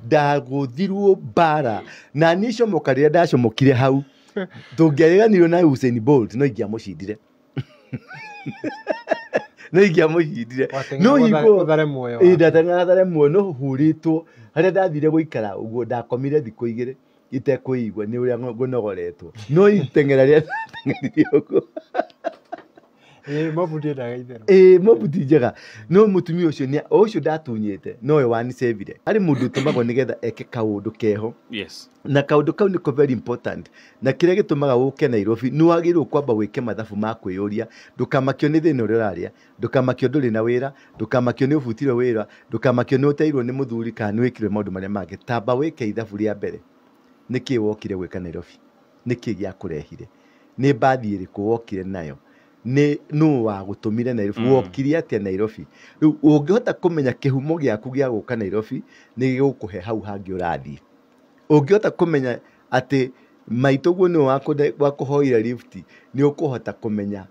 ndagũthirwo mbara. Na niĩ comoka rĩrĩa ndacomokire hau, tũngĩareganirwo na Usain Bolt no ingĩamũcindire. No ingĩamũcindire. No hingo ndateng'era thare muoyo, no hũrĩtwo harĩa ndathire gũikara ũguo, ndakomire thikũ igĩrĩ itekũigua nĩ ũrĩa ngũnogoretwo. No iteng'era rĩrĩa ndateng'erire ũguo. Mobu ndiendaga itherũ. Mobu ti njega. No mũtumia ũcio nĩ ũcio ndatunyĩte, nowe wanicevire. Harĩ mũndũ ũtũmagwo nĩgetha eke kaũndũ keho. Yes. Na kaũndũ kau nĩko very important. Na kĩrĩa gĩtũmaga ũke Nairobi, nĩ wagĩrĩirwo kwamba wĩke mathabu ma kwĩyũria. Ndũkamakio nĩ thĩna ũrĩa ũrarĩa, ndũkamakio ndũrĩ na wĩra, ndũkamakio nĩ ũbutirwo wĩra, ndũkamakio nĩ ũteirwo nĩ mũthuri kana nĩ wĩkirwo maũndũ marĩa mangĩ. Tamba wĩke ithabu rĩa mbere. Nĩkĩ wokire gwĩka Nairobi? Nĩkĩ gĩakũrehire? Nĩ mbathi ĩrĩkũ wokire nayo? Nĩ nũ wagũtũmire Nairobi? Wokire atĩa Nairobi? Rĩu ũngĩhota kũmenya kĩhumo gĩaku gĩa gũka Nairobi, nĩ gĩgũkũhe hau hangĩ ũrathiĩ. Ũngĩhota kũmenya atĩ maitũ guo nĩwe wakũhoire lift, nĩ ũkũhota kũmenya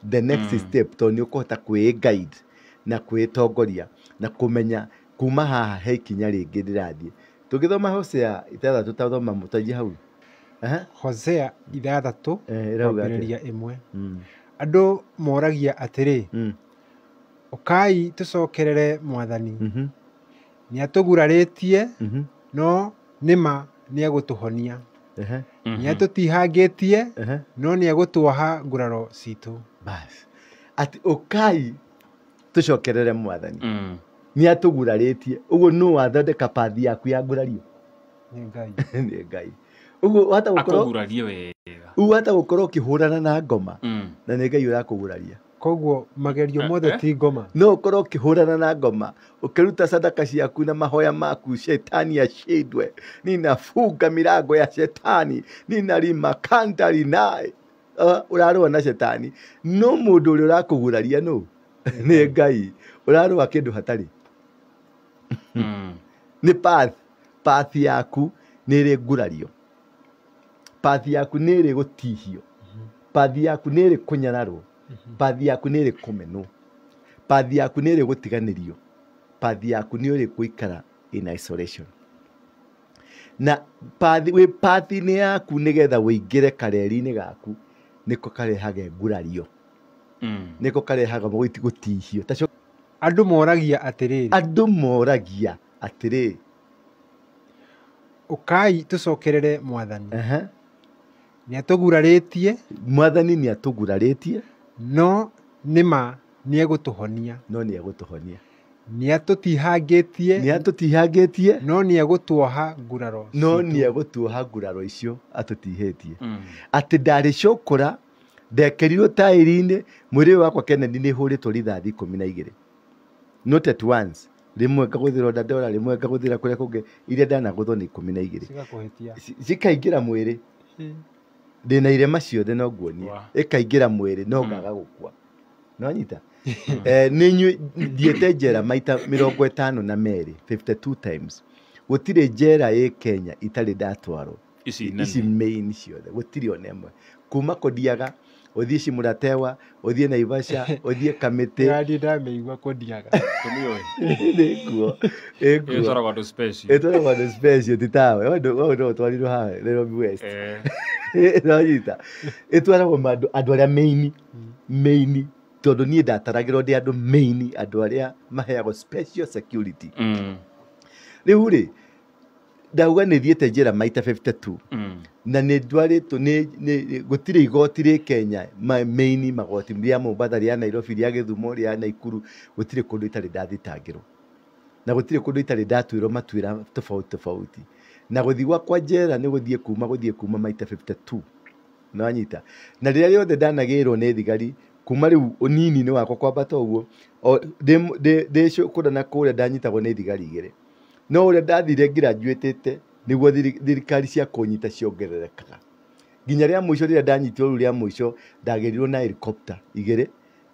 the next step, tondũ nĩ ũkũhota kwĩ guide na kwĩtongoria na kũmenya kuma haha he ikinya rĩngĩ ndĩrathiĩ. Tũngĩthoma Hosea 6 tathoma mũtanjie hau. Hosea 6 kwambĩrĩria 1. Andũ moragia atĩrĩ, ũkai tũcokerere Mwathani. Nĩatũgurarĩtie, no nĩma nĩegũtũhonia. Nĩatũtihangĩtie, no nĩegũtuoha nguraro citũ. Bas. Atĩ ũkai tũcokerere Mwathani. Nĩatũgurarĩtie. Ũguo nũ wathondeka pathi yaku ya ngurario? Nĩ Ngai. Nĩ Ngai. Ũguo wahota gũkorwo akũgurarie wega. Ũguo wahota gũkorwo ũkĩhũrana na ngoma, na nĩ Ngai ũrakũguraria. Koguo magerio mothe ti ngoma. No ũkorwo ũkĩhũrana na ngoma, ũkĩruta sadaka ciaku na mahoya maku, shetani ashindwe. Ninafunga milango ya shetani, ninarima kandari nae. Ũrarũa na shetani. No mũndũ ũrĩa ũrakũguraria nũ? Nĩ Ngai. Ũrarũa kĩndũ hatarĩ. Nĩ path. Path yaku nĩ ĩrĩ ngurario. Path yaku nĩ ĩrĩ gũtihio. Path yaku nĩ ĩrĩ kũnyararwo. Path yaku nĩ ĩrĩ kũmenwo. Path yaku nĩ ĩrĩ gũtiganĩrio. Path yaku nĩ ĩrĩ gũikara in isolation. Na path, wĩ path-inĩ yaku nĩgetha ũingĩre kareri-inĩ gaku, nĩko karehage ngurario. Nĩko karehaga gũtihio. Andũ moragia atĩrĩrĩ. Andũ moragia atĩrĩ. Ũkai tũcokerere Mwathani. Nĩatũgurarĩtie. Mwathani nĩatũgurarĩtie. No nĩma nĩegũtũhonia. No nĩegũtũhonia. Nĩatũtihangĩtie. Nĩatũtihangĩtie. No nĩegũtuoha nguraro. No nĩegũtuoha nguraro icio atũtihĩtie. Atĩ ndarĩ cokora, ndekerirwo taĩri-inĩ, mwĩrĩ wakwa Kennedy nĩ hũrĩtwo rithathi 12. Not at once. Rĩmwe ngagũthĩrwo Dandora, rĩmwe ngagũthĩra kũrĩa kũngĩ, iria ndanagũthwo nĩ 12. Cigakũhĩtia. Cikaingĩra mwĩrĩ. Ndĩna irema ciothe no nguonie. Ĩkaingĩra mwĩrĩ no ngaga gũkua. Nĩwanyita? Nĩ thiĩte njera maita 52, 52 times. Gũtirĩ njera ĩ Kenya itarĩ ndatwarwo. Ici main ciothe gũtirĩ ona ĩmwe. Kuma Kodiaga ũthiĩ Shimuratewa, ũthiĩ Naivasha, ũthiĩ Kamĩtĩ. Nĩ ndamĩigua Kodiaga. Ĩkuo. Ĩkuo. Ĩtwaragwo andũ special. Ĩtwaragwo andũ special ti tawe. We no ũtwarirwo haha Nairobi West. Nĩwanyita? Ĩtwaragwo andũ arĩa main. Main. Tondũ niĩ ndataragĩrwo ndĩ andũ main, andũ arĩa maheagwo special security. Rĩu rĩ, ndauga nĩ thiĩte njera maita 52. Na nĩ ndwarĩtwo nĩ gũtirĩ igoti rĩ Kenya main magoti rĩa Mombatha, rĩa Nairobi, rĩa Gĩthumo, rĩa Naikuru, gũtirĩ kũndũ itarĩ ndathitangĩrwo. Na gũtirĩ kũndũ itarĩ ndatuĩrwo matuĩra tofauti tofauti. Na gũthiĩ gwakwa njera nĩ gũthiĩ kuma maita 52. Nĩwanyita? Na rĩrĩa rĩothe ndanagĩrwo nĩ thigari kuma rĩu ũnini-inĩ wakwa kwambata ũguo, ndĩ kũrĩa na kũrĩa ndanyitagwo nĩ thigari igĩrĩ. No ũrĩa ndathire ngraduatĩte nĩguo thirikari cia kũnyita ciongererekaga. Nginya rĩa mũico rĩrĩa ndanyitirwo rĩu rĩa mũico ndagĩrirwo na helicopter igĩrĩ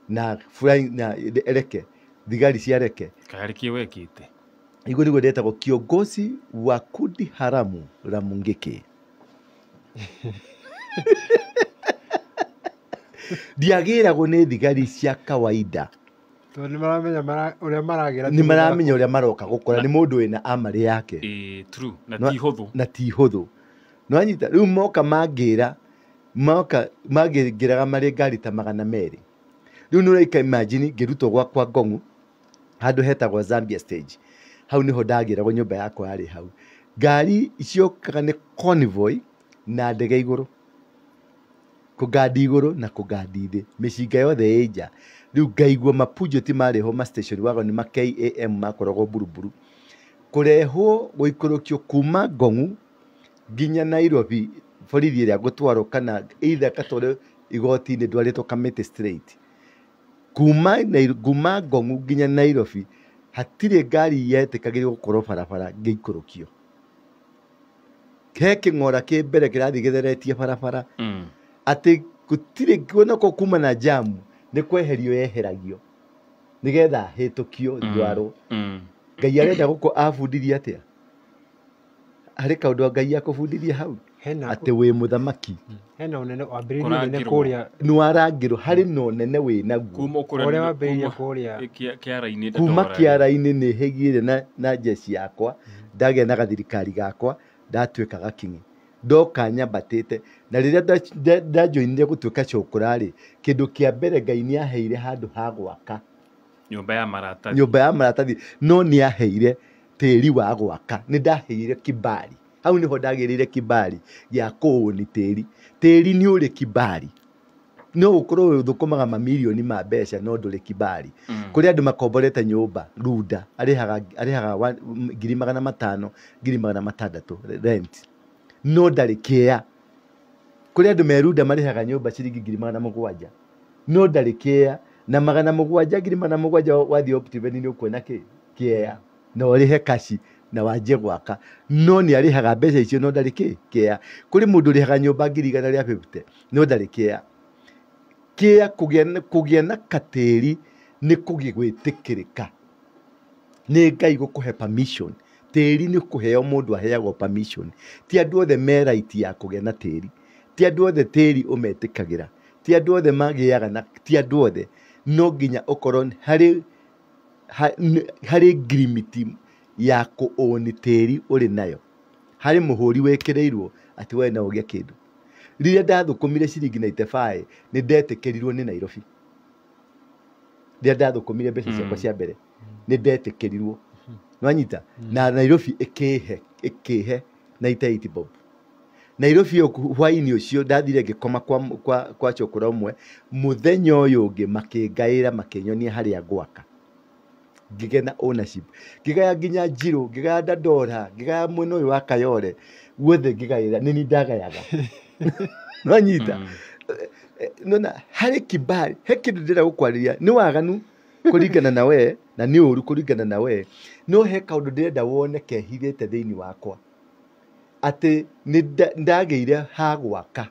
na flying na reke thigari cia reke. Kaĩ kĩ wekĩte? Iguo nĩguo ndetagwo kiongozi wa kundi haramu la Mungiki. Ndiagĩragwo nĩ thigari cia kawaida. Tondũ nĩ maramenya ũrĩa maragĩra. Nĩ maramenya ũrĩa maroka gũkora nĩ mũndũ wĩna amarĩ yake. True, na ti hũthũ. Na ti hũthũ. Nĩwanyita? Rĩu moka mangĩra, moka mangĩngĩraga marĩ ngari ta 200. Rĩu nĩ ũraika imagine ngĩrutwo gwakwa Ngong'u handũ hetagwo Zambia stage. Hau nĩho ndagĩragwo, nyũmba yakwa yarĩ hau. Ngari ciokaga nĩ convoy na ndege igũrũ. Kũngandi igũrũ na kũngandi thĩ. Mĩcinga yothe ĩ nja. Rĩu ngaigua mapunjo ti marĩho ma station wagon ma KAM makoragwo buruburu. Kũrehwo gũikũrũkio kuma Ngong'u nginya Nairobi borithi ĩrĩa ngũtwarwo kana either gatwarwo igoti-inĩ ndwarĩtwo Kamĩtĩ straight. Kuma Ngong'u nginya Nairobi hatirĩ ngari yetĩkagĩrwo gũkorwo barabara ngĩikũrũkio. He kĩng'ora kĩ mbere kĩrathiĩ gĩtheretie barabara. Atĩ gũtirĩ kuonako kuma na jamu nĩ kweherio yeheragio nĩgetha hĩtũkio ndwarwo. Ngai arenda gũkũ abundithia atĩa? Harĩ kaũndũ Ngai akũbundithia hau atĩ wĩ mũthamaki. Hena ũnene wambĩrĩirie ũnene kũrĩa. Nĩ warangĩrwo harĩ na ũnene wĩ naguo. Ũrĩa wambĩrĩirie kũrĩa. Kĩara-inĩ. Kuma kĩara-inĩ nĩ hĩgire na jeshi yakwa, ndagĩa na gathirikari gakwa, ndatuĩka gakinyi. Ndoka nyambatĩte na rĩrĩa ndajoinire gũtuĩka cũkũra rĩ, kĩndũ kĩa mbere Ngai nĩ aheire handũ ha gwaka. Nyũmba ya maratathi. Nyũmba ya maratathi no nĩ aheire tĩri wa gwaka. Nĩ ndaheire kibali. Hau nĩho ndagĩrĩire kibali gĩa kũũni tĩri. Tĩri nĩ ũrĩ kibali. No ũkorwo ũthũkũmaga mamirioni ma mbeca no ndũrĩ kibali. Kũrĩ andũ makomborete nyũmba Runda arĩhaga 500,000, 600,000 rent. No ndarĩ kĩea. Kũrĩ andũ me Runda marĩhaga nyũmba ciringi 700,000. No ndarĩ kĩea. Na 700, 700,000 wathiĩ Optiven nĩ ũkuona kĩ? Kĩea. Na ũrĩhe kaci na wanjie gwaka. No nĩ arĩhaga mbeca icio no ndarĩ kĩ? Kĩea. Kũrĩ mũndũ ũrĩhaga nyũmba 150,000 no ndarĩ kĩea. Kĩea kũgĩa na katĩri nĩ gwĩtĩkĩrĩka. Nĩ Ngai gũkũhe permission. Tĩri nĩ kũheo mũndũ aheagwo permission. Ti andũ othe me right ya kũgĩa na tĩri. Ti andũ othe tĩri ũmetĩkagĩra. Ti andũ othe magĩaga na ti andũ othe. No nginya ũkorwo harĩ ngirimiti ya kũũni tĩri ũrĩ nayo. Harĩ mũhũri wĩkĩrĩirwo atĩ we no ũgĩe kĩndũ. Rĩrĩa ndathũkũmire ciringi 95 nĩ ndetĩkĩrirwo nĩ Nairobi. Rĩrĩa ndathũkũmire mbeca ciakwa cia mbere nĩ ndetĩkĩrirwo. Nĩwanyita? Na Nairobi ĩkĩhe 98 bob. Nairobi hwaĩ-inĩ ũcio ndathire ngĩkoma kwa cũkũra ũmwe, mũthenya ũyũ ũngĩ makĩngaĩra makĩnyonia harĩa ngwaka. Ngĩgĩa na ownership. Ngĩgaya nginya Njirũ, ngĩgaya Dandora, ngĩgaya mwena ũyũ wa Kayole, guothe ngĩgaĩra, nĩ niĩ ndagayaga. Nĩwanyita? Nĩwona harĩ kibali, he kĩndũ ndĩrenda gũkwarĩria, nĩ waganu kũringana na we na nĩ ũru kũringana na we, no he kaũndũ ndĩrenda wone kehithĩte thĩinĩ wakwa. Atĩ nĩ ndagĩire ha gwaka.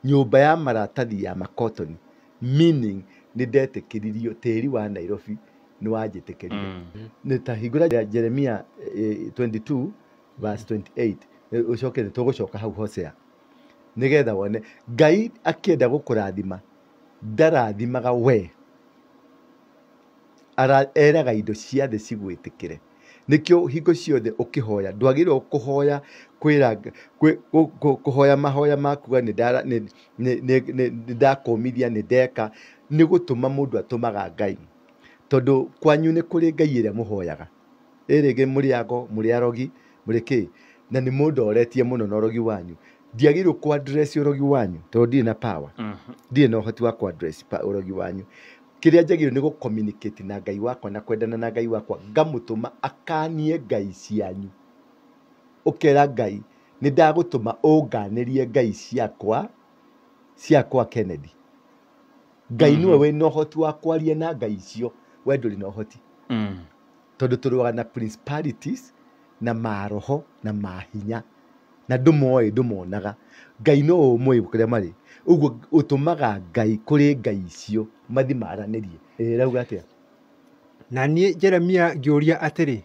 Nyũmba ya maratathi ya makotoni, meaning nĩ ndetĩkĩririo tĩri wa Nairobi nĩ wanjĩtĩkĩrire. Nĩ ta hingũra Jeremia 22 verse 28, ũcoke nĩ tũgũcoka hau Hosea nĩgetha wone Ngai akĩenda gũkũrathima ndarathimaga we, eraga indo cia thĩ cigwĩtĩkĩre. Nĩkĩo hingo ciothe ũkĩhoya ndwagĩrĩirwo kũhoya kwĩra kũhoya mahoya makuga nĩ ndakũmithia nĩ ndeka, nĩ gũtũma mũndũ atũmaga Ngai, tondũ kwanyu nĩ kũrĩ Ngai ĩrĩa mũhoyaga, ĩrĩngĩ mũrĩ ago, mũrĩ arogi, mũrĩ kĩ, na nĩ mũndoretie mũno na ũrogi wanyu. Ndiagĩrĩirwo kũ address ũrogi wanyu tondũ ndirĩ na power, ndirĩ na ũhoti wa kũ address ũrogi wanyu. Kĩrĩa njagĩrĩirwo nĩ gũ communicate na Ngai wakwa na kwendana na Ngai wakwa, ngamũtũma akanie Ngai cianyu. Ũkera Ngai nĩ ndagũtũma ũnganĩrie Ngai ciakwa ciakwa Kennedy. Ngai nĩwe wĩna ũhoti wa kwaria na Ngai icio, we ndũrĩ na ũhoti. Tondũ tũrũaga na principalities na maroho na mahinya, na ndũmoĩ ndũmonaga. Ngai no ũmũĩ kũrĩa marĩ, ũguo ũtũmaga Ngai kũrĩ Ngai icio mathi maranĩrie. Rauga atĩa? Na niĩ Jeremia ngĩũria atĩrĩ,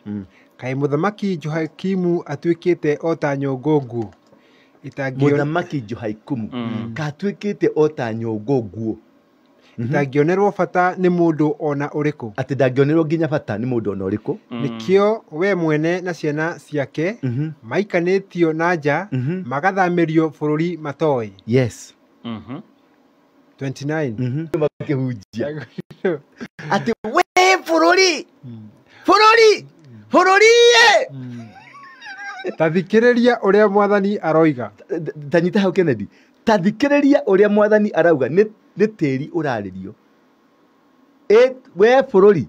kaĩ mũthamaki Jehoiakimu atuĩkĩte o ta nyũngũ nguũ? Mũthamaki Jehoiakimu katuĩkĩte o ta nyũngũ nguũ, itangĩonerwo bata nĩ mũndũ ona ũrĩkũ. Atĩ ndangĩonerwo nginya bata nĩ mũndũ ona ũrĩkũ. Nĩkĩo we mwene na ciana ciake maikanĩtio na nja, magathamĩrio bũrũri matoĩ. Yes. 29. Makĩhunjia atĩ we bũrũri, bũrũri, bũrũri ĩ! Ta thikĩrĩria ũrĩa mwathani aroiga. Ta nyita hau Kennedy. Ta thikĩrĩria ũrĩa mwathani arauga, nĩ tĩri ũrarĩrio. We bũrũri,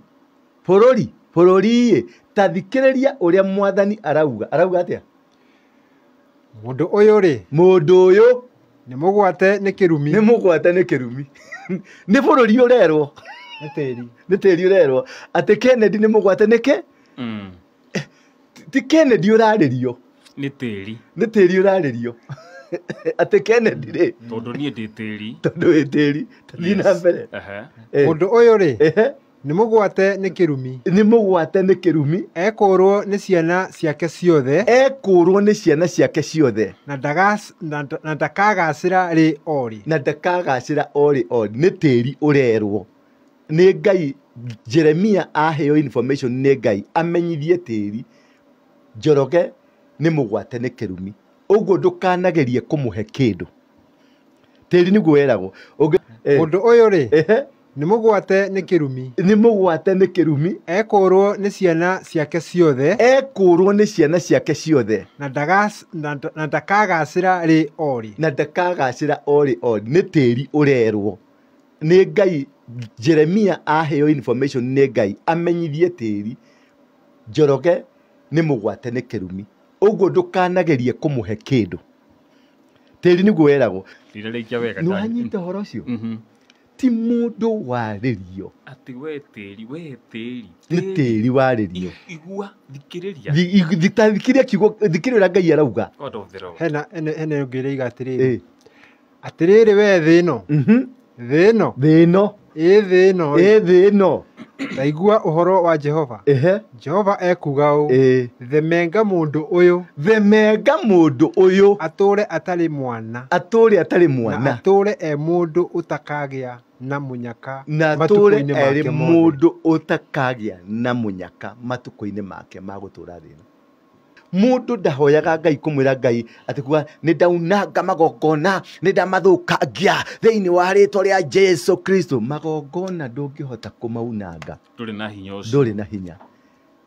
bũrũri, bũrũri ĩ, ta thikĩrĩria ũrĩa mwathani arauga. Arauga atĩa? Mũndũ ũyũ rĩ, mũndũ ũyũ nĩ mũgwate nĩ kĩrumi. Nĩ mũgwate nĩ kĩrumi. Nĩ bũrũri ũrerwo. Nĩ tĩri. Nĩ tĩri ũrerwo atĩ Kennedy nĩ mũgwate nĩ kĩ? Ti Kennedy ũrarĩrio. Nĩ tĩri. Nĩ tĩri ũrarĩrio. Atĩ Kennedy rĩ, tondũ niĩ ndĩ tĩri. Tondũ wĩ tĩri. Tathiĩ na mbere. Mũndũ ũyũ rĩ, nĩ mũgwate nĩ kĩrumi. Nĩ mũgwate nĩ kĩrumi. Ekũũrwo nĩ ciana ciake ciothe. Ekũũrwo nĩ ciana ciake ciothe. Na ndakagacĩra rĩ o rĩ. Na ndakagacĩra o rĩ o rĩ. Nĩ tĩri ũrerwo. Nĩ Ngai, Jeremia aheo information nĩ Ngai amenyithie tĩri Njoroge nĩ mũgwate nĩ kĩrumi. Ũguo ndũkanagerie kũmũhe kĩndũ. Tĩri nĩguo weragwo. Mũndũ ũyũ rĩ, nĩ mũgwate nĩ kĩrumi. Nĩ mũgwate nĩ kĩrumi. Ekũũrwo nĩ ciana ciake ciothe. Ekũũrwo nĩ ciana ciake ciothe. Na ndakagacĩra rĩ o rĩ. Na ndakagacĩra o rĩ o rĩ. Nĩ tĩri ũrerwo. Nĩ Ngai, Jeremia aheo information nĩ Ngai amenyithie tĩri Njoroge nĩ mũgwate nĩ kĩrumi. Ũguo ndũkanagerie kũmũhe kĩndũ. Tĩri nĩguo weragwo. Nĩ wanyita ũhoro ũcio? Ti mũndũ warĩrio. Atĩ we tĩri, we tĩri. Nĩ tĩri warĩrio. Igua, thikĩrĩria. Thikĩrĩria kiugo, thikĩrĩria ũrĩa Ngai arauga. Hena ĩngĩ ĩroiga atĩrĩrĩ. Atĩrĩrĩ we thĩ ĩno. Thĩ ĩno. Thĩ ĩno. Ĩ thĩ ĩno. Ĩ thĩ ĩno. Ta igua ũhoro wa Jehova. Jehova ekuuga ũũ, themenga mũndũ ũyũ. Themenga mũndũ ũyũ. Atũũre atarĩ mwana. Atũũre atarĩ mwana. Na atũũre e mũndũ ũtakagĩa na mũnyaka. Na atũũre erĩ mũndũ ũtakagĩa na mũnyaka matukũ-inĩ make ma gũtũũra thĩ ĩno. Mũndũ ndahoyaga Ngai kũmwĩra Ngai atĩ kuga nĩ ndaunanga magongona, nĩ ndamathũkangia thĩinĩ wa rĩtwa rĩa Jesu Kristo. Magongona ndũngĩhota kũmaunanga. Ndũrĩ na hinya ũcio. Ndũrĩ na hinya.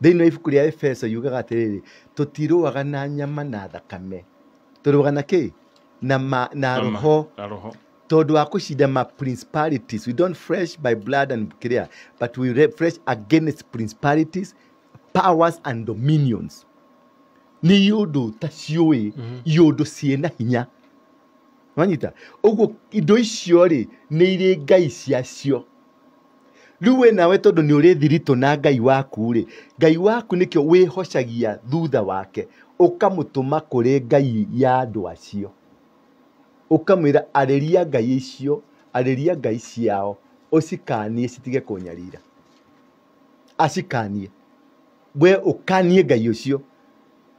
Thĩinĩ wa ibuku rĩa Efeso yugaga atĩrĩrĩ, tũtirũaga na nyama na thakame. Tũrũaga na kĩ? Na roho. Tondũ wa kũcinda ma principalities. We don't fresh by blood and kĩrĩa, but we fresh against principalities, powers and dominions. Nĩ iũndũ taciũĩ, iũndũ ciĩna hinya. Wanyita? Ũguo indo icio rĩ, nĩ irĩ ngai ciacio. Rĩu we nawe tondũ nĩ ũrĩ thiritũ na Ngai waku rĩ, Ngai waku nĩkĩo wĩhocagia thutha wake, ũkamũtũma kũrĩ Ngai ya andũ acio. Ũkamwĩra arĩria ngai icio, arĩria ngai ciao, ũcikanie citige kũnyarira. Acikanie. We ũkanie ngai ũcio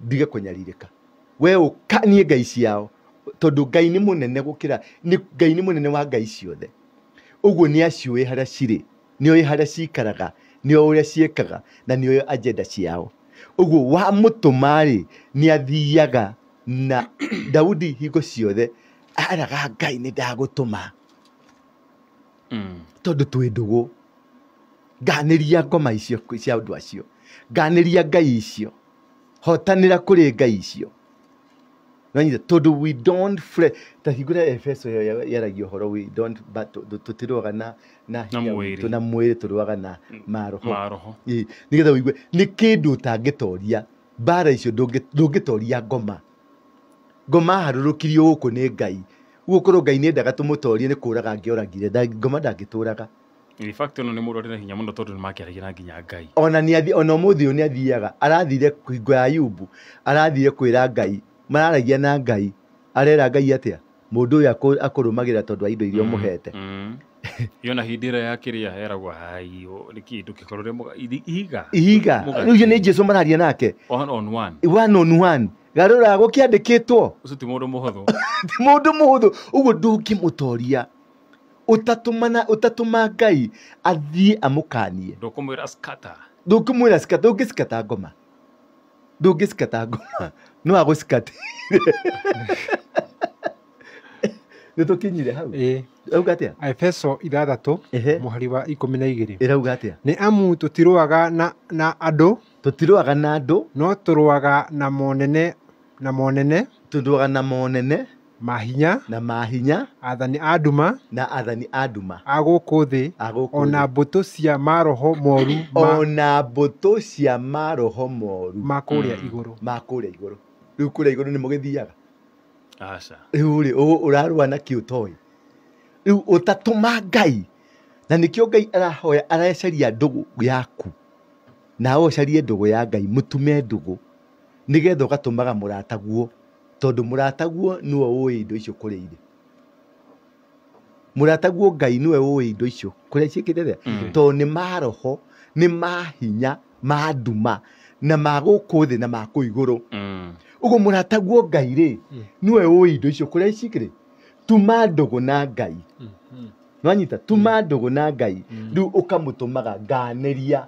ndige kũnyarirĩka. We ũkanie ngai ciao tondũ Ngai nĩ mũnene gũkĩra, Ngai nĩ mũnene wa ngai ciothe. Ũguo nĩ aciũĩ harĩa cirĩ, nĩ oĩ harĩa cikaraga, nĩ oĩ ũrĩa ciĩkaga, na nĩ oĩ agenda ciao. Ũguo wamũtũma rĩ, nĩ athiaga na Daudi hingo ciothe araga Ngai nĩ ndagũtũma. Tondũ twĩ ndũgũ. Nganĩria ngoma icio cia andũ acio. Nganĩria ngai icio. Hotanĩra kũrĩ ngai icio. Nĩwanyita? Tondũ we don't fret. Ta hingũra Efeso ĩyo yaragia ũhoro we don't but tũtirũaga na hinya witũ, na mwĩrĩ tũrũaga na maroho. Maroho. Ĩĩ, nĩgetha ũigue nĩ kĩndũ ũtangĩtoria. Mbara icio ndũngĩtoria ngoma. Ngoma harũrũkirio gũkũ nĩ Ngai. Gũkorwo Ngai nĩendaga tũmũtorie nĩ kũraga angĩoragire. Ngoma ndangĩtũraga. In fact, ono nĩ mũndũ arĩ na hinya mũno tondũ nĩmakĩaragia na nginya Ngai. Ona nĩ ona ũmũthĩ ũyũ nĩathiaga, arathire hingo ya Ayubu, arathire kwĩra Ngai, mararagia na Ngai, arera Ngai atĩa? Mũndũ ũyũ akũrũmagĩrĩra tondũ wa indo iria ũmũhete. Yona hĩndĩ ĩrĩa ya kĩrĩa heragwo hai, nĩkĩ ndũkĩkorwo ihiga. Ihiga. Rĩu nĩ Jesu mararia nake. One on one. One on one. Garũra gũkĩandĩkĩtwo. Ũcio ti mũndũ mũhũthũ. Ti mũndũ mũhũthũ. Ũguo ndũngĩmũtoria. Ũtatũma Ngai athiĩ amũkanie. Ndũkũmwĩra scatter. Ndũngĩmwĩra scatter, ndũngĩscatter ngoma. Ndũngĩscatter ngoma. No agũscatter. Nĩ tũkinyire hau. Ĩrauga atĩa? Efeso 6 mũhari wa 12. Ĩrauga atĩa? Nĩ amu tũtirũaga na andũ. Tũtirũaga na andũ. No tũrũaga na monene, na monene. Tũrũaga na monene. Mahinya. Na mahinya. Athani a nduma. Na athani a nduma. A gũkũ thĩ. Ona mbũtũ cia maroho moru. Ona mbũtũ cia maroho moru. Ma kũrĩa igũrũ. Ma kũrĩa igũrũ. Rĩu kũrĩa igũrũ nĩ mũgĩthiaga? Aca. Rĩu rĩ, ũrarũa na kĩ ũtoĩ? Rĩu ũtatũma Ngai. Na nĩkĩo Ngai arahoya, aracaria ndũgũ yaku. Nawe ũcarie ndũgũ ya Ngai, mũtume ndũgũ. Nĩgetha ũgatũmaga mũrataguo. Tondũ mũrataguo nĩwe ũĩ indo icio kũrĩa irĩ. Mũrataguo Ngai nĩwe ũĩ indo icio kũrĩa ciĩkĩte atĩa? Tondũ nĩ maroho, nĩ mahinya, ma nduma, na ma gũkũ thĩ na ma kũu igũrũ. Ũguo mũrataguo Ngai rĩ, nĩwe ũĩ indo icio kũrĩa cikĩrĩ. Tuma ndũgũ na Ngai. Nĩwanyita? Tuma ndũgũ na Ngai. Rĩu ũkamũtũmaga nganĩria.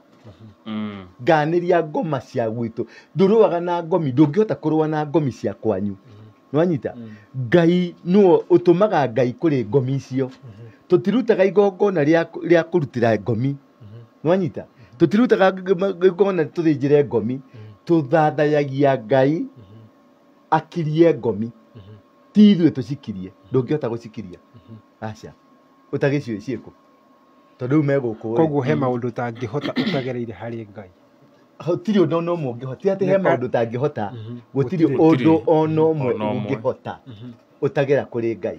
Nganĩria ngoma cia gwitũ. Ndũrũaga na ngomi, ndũngĩhota kũrũa na ngomi cia kwanyu. Nĩwanyita? Ngai nĩwe ũtũmaga Ngai kũrĩ ngomi icio. Tũtirutaga igongona rĩa kũrutĩra ngomi. Nĩwanyita? Tũtirutaga igongona tũthĩnjĩre ngomi. Tũthathayagia Ngai akirie ngomi. Ti ithuĩ tũcikirie. Ndũngĩhota gũcikiria. Aca. Ũtagĩciũĩ ciĩkũ. Tondũ rĩu me gũkũ rĩ. Koguo he maũndũ ũtangĩhota ũtagereire harĩ Ngai. Gũtirĩ ũndũ ona ũmwe ũngĩhota. Ti atĩ he maũndũ ũtangĩhota. Gũtirĩ ũndũ ona ũmwe ũngĩhota ũtagera kũrĩ Ngai.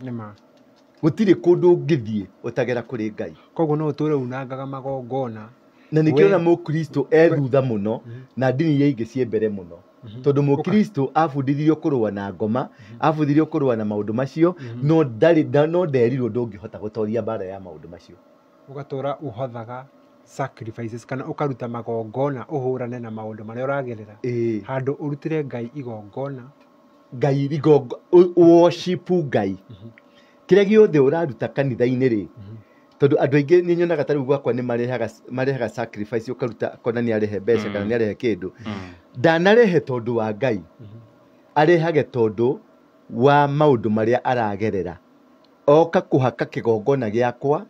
Gũtirĩ kũndũ ũngĩthiĩ ũtagera kũrĩ Ngai. Koguo no ũtũre unangaga magongona. Na nĩkĩo ona Mũkristo e thutha mũno na ndini iria ingĩ ciĩ mbere mũno. Tondũ Mũkristo abundithirio kũrũa na ngoma, abundithirio kũrũa na maũndũ macio, no ndarĩ, no nderirwo ndũngĩhota gũtoria mbara ya maũndũ macio. Ũgatũra ũhothaga sacrifices kana ũkaruta magongona ũhũrane na maũndũ marĩa ũragerera. Handũ ũrutĩre Ngai igongona. Ngai worship Ngai. Kĩrĩa gĩothe ũraruta kanitha-inĩ rĩ, tondũ andũ aingĩ nĩ nyonaga ta rĩu gwakwa nĩ marehaga sacrifice, ũkaruta kona nĩ arehe mbeca kana nĩ arehe kĩndũ. Ndanarehe tondũ wa Ngai. Arehage tondũ wa maũndũ marĩa aragerera. Oka kũhaka kĩgongona gĩakwa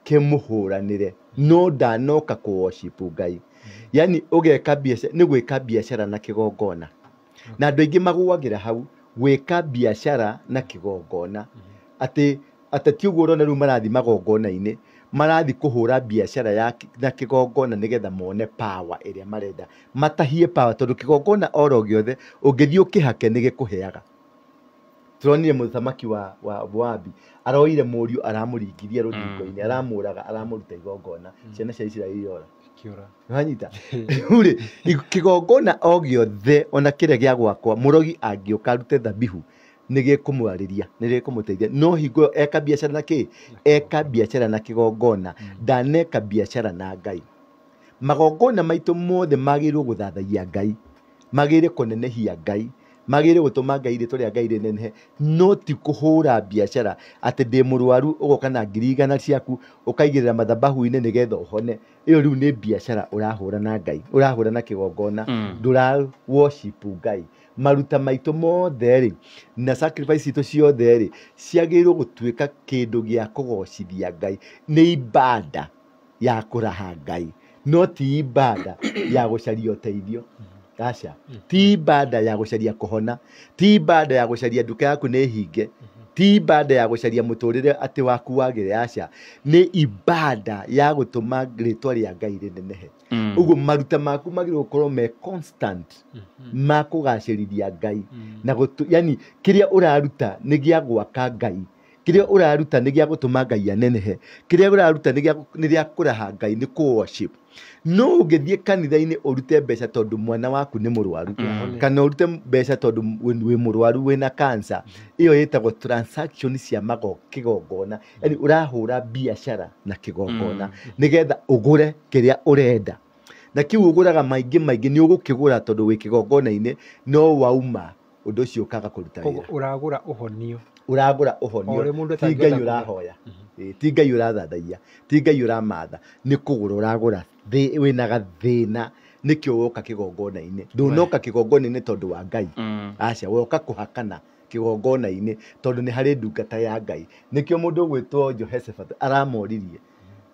kĩmũhũranĩre, no ndanoka kũ worship Ngai. Yani ũgeka biacara, nĩ gwĩka biacara na kĩgongona. Na andũ aingĩ magũagĩra hau gwĩka biacara na kĩgongona. Atĩ ateti ũguo ũrona rĩu marathiĩ magongona-inĩ, marathiĩ kũhũra biacara ya na kĩgongona nĩgetha mone power ĩrĩa marenda. Matahie power tondũ kĩgongona oro gĩothe ũngĩthiĩ ũkĩhake nĩ gĩkũheaga. Tũronire mũthamaki wa Moabi aroire mũriũ aramũringiria rũthingo-inĩ, aramũraga, aramũruta igongona. Ciana cia Isiraeli irora. Nĩwanyita? Rĩu rĩ, kĩgongona o gĩothe ona kĩrĩa gĩa gwakwa, mũrogi angĩũka arute thabihu Nĩ gĩkũmwarĩria, nĩ gĩkũmũteithia. No hingo ĩyo eka biacara na kĩ? Eka biacara na kĩgongona, ndaneka biacara na Ngai. Magongona maitũ mothe magĩrĩirwo gũthathaiya Ngai, magĩrĩire kũnenehia Ngai, magĩrĩire gũtũma Ngai rĩtwa rĩa Ngai rĩnenehe, no ti kũhũra biacara atĩ ndĩ mũrwaru ũgoka na 100,000 ciaku ũkaigĩrĩra mathabahu-inĩ nĩgetha ũhone. Ĩyo rĩu nĩ biacara ũrahũra na Ngai, ũrahũra na kĩgongona, ndũra worship Ngai. Maruta maitũ mothe rĩ na sacrifice citũ ciothe rĩ ciagĩrĩirwo gũtuĩka kĩndũ gĩa kũgocithia Ngai. Nĩ ibada ya kũraha Ngai, no ti ibada ya gũcaria ũteithio. Aca, ti ibada ya gũcaria kũhona, ti ibada ya gũcaria nduka yaku nĩ hinge, ti ibada ya gũcaria mũtũrĩre atĩ waku wagĩre. Aca, nĩ ibada ya gũtũma rĩtwa rĩa Ngai rĩnenehe. Ũguo maruta maku magĩrĩirwo gũkorwo me constant ma kũgacĩrithia Ngai na yani kĩrĩa ũraruta nĩ gĩa gwaka Ngai, kĩrĩa ũraruta nĩ gĩa gũtũma Ngai anenehe, kĩrĩa ũraruta nĩ gĩa kũraha Ngai, nĩ kũ worship. No ũngĩthiĩ kanitha-inĩ ũrute mbeca tondũ mwana waku nĩ mũrwaru, kana ũrute mbeca tondũ wĩ mũrwaru wĩna cancer, ĩyo ĩtagwo transaction cia kĩgongona. Yani ũrahũra biacara na kĩgongona nĩgetha ũgũre kĩrĩa ũrenda, na kĩu ũgũraga maingĩ maingĩ nĩ ũgũkĩgũra tondũ wĩ kĩgongona-inĩ, no wauma ũndũ ũcio ũkaga kũruta wĩra. Ũragũra ũhonio, ũragũra ũhonio, ti Ngai ũrahoya, ti Ngai ũrathathaiya, ti Ngai ũramatha, nĩ kũgũra ũragũra. Wĩna gathĩna nĩkĩo woka kĩgongona-inĩ. Ndũnoka kĩgongona-inĩ tondũ wa Ngai, aca, woka kũhakana kĩgongona-inĩ tondũ nĩ harĩ ndungata ya Ngai. Nĩkĩo mũndũ ũgwĩtwo Jehoshaphat aramoririe,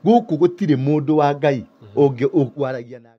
gũkũ gũtirĩ mũndũ wa Ngai ũngĩ waragia na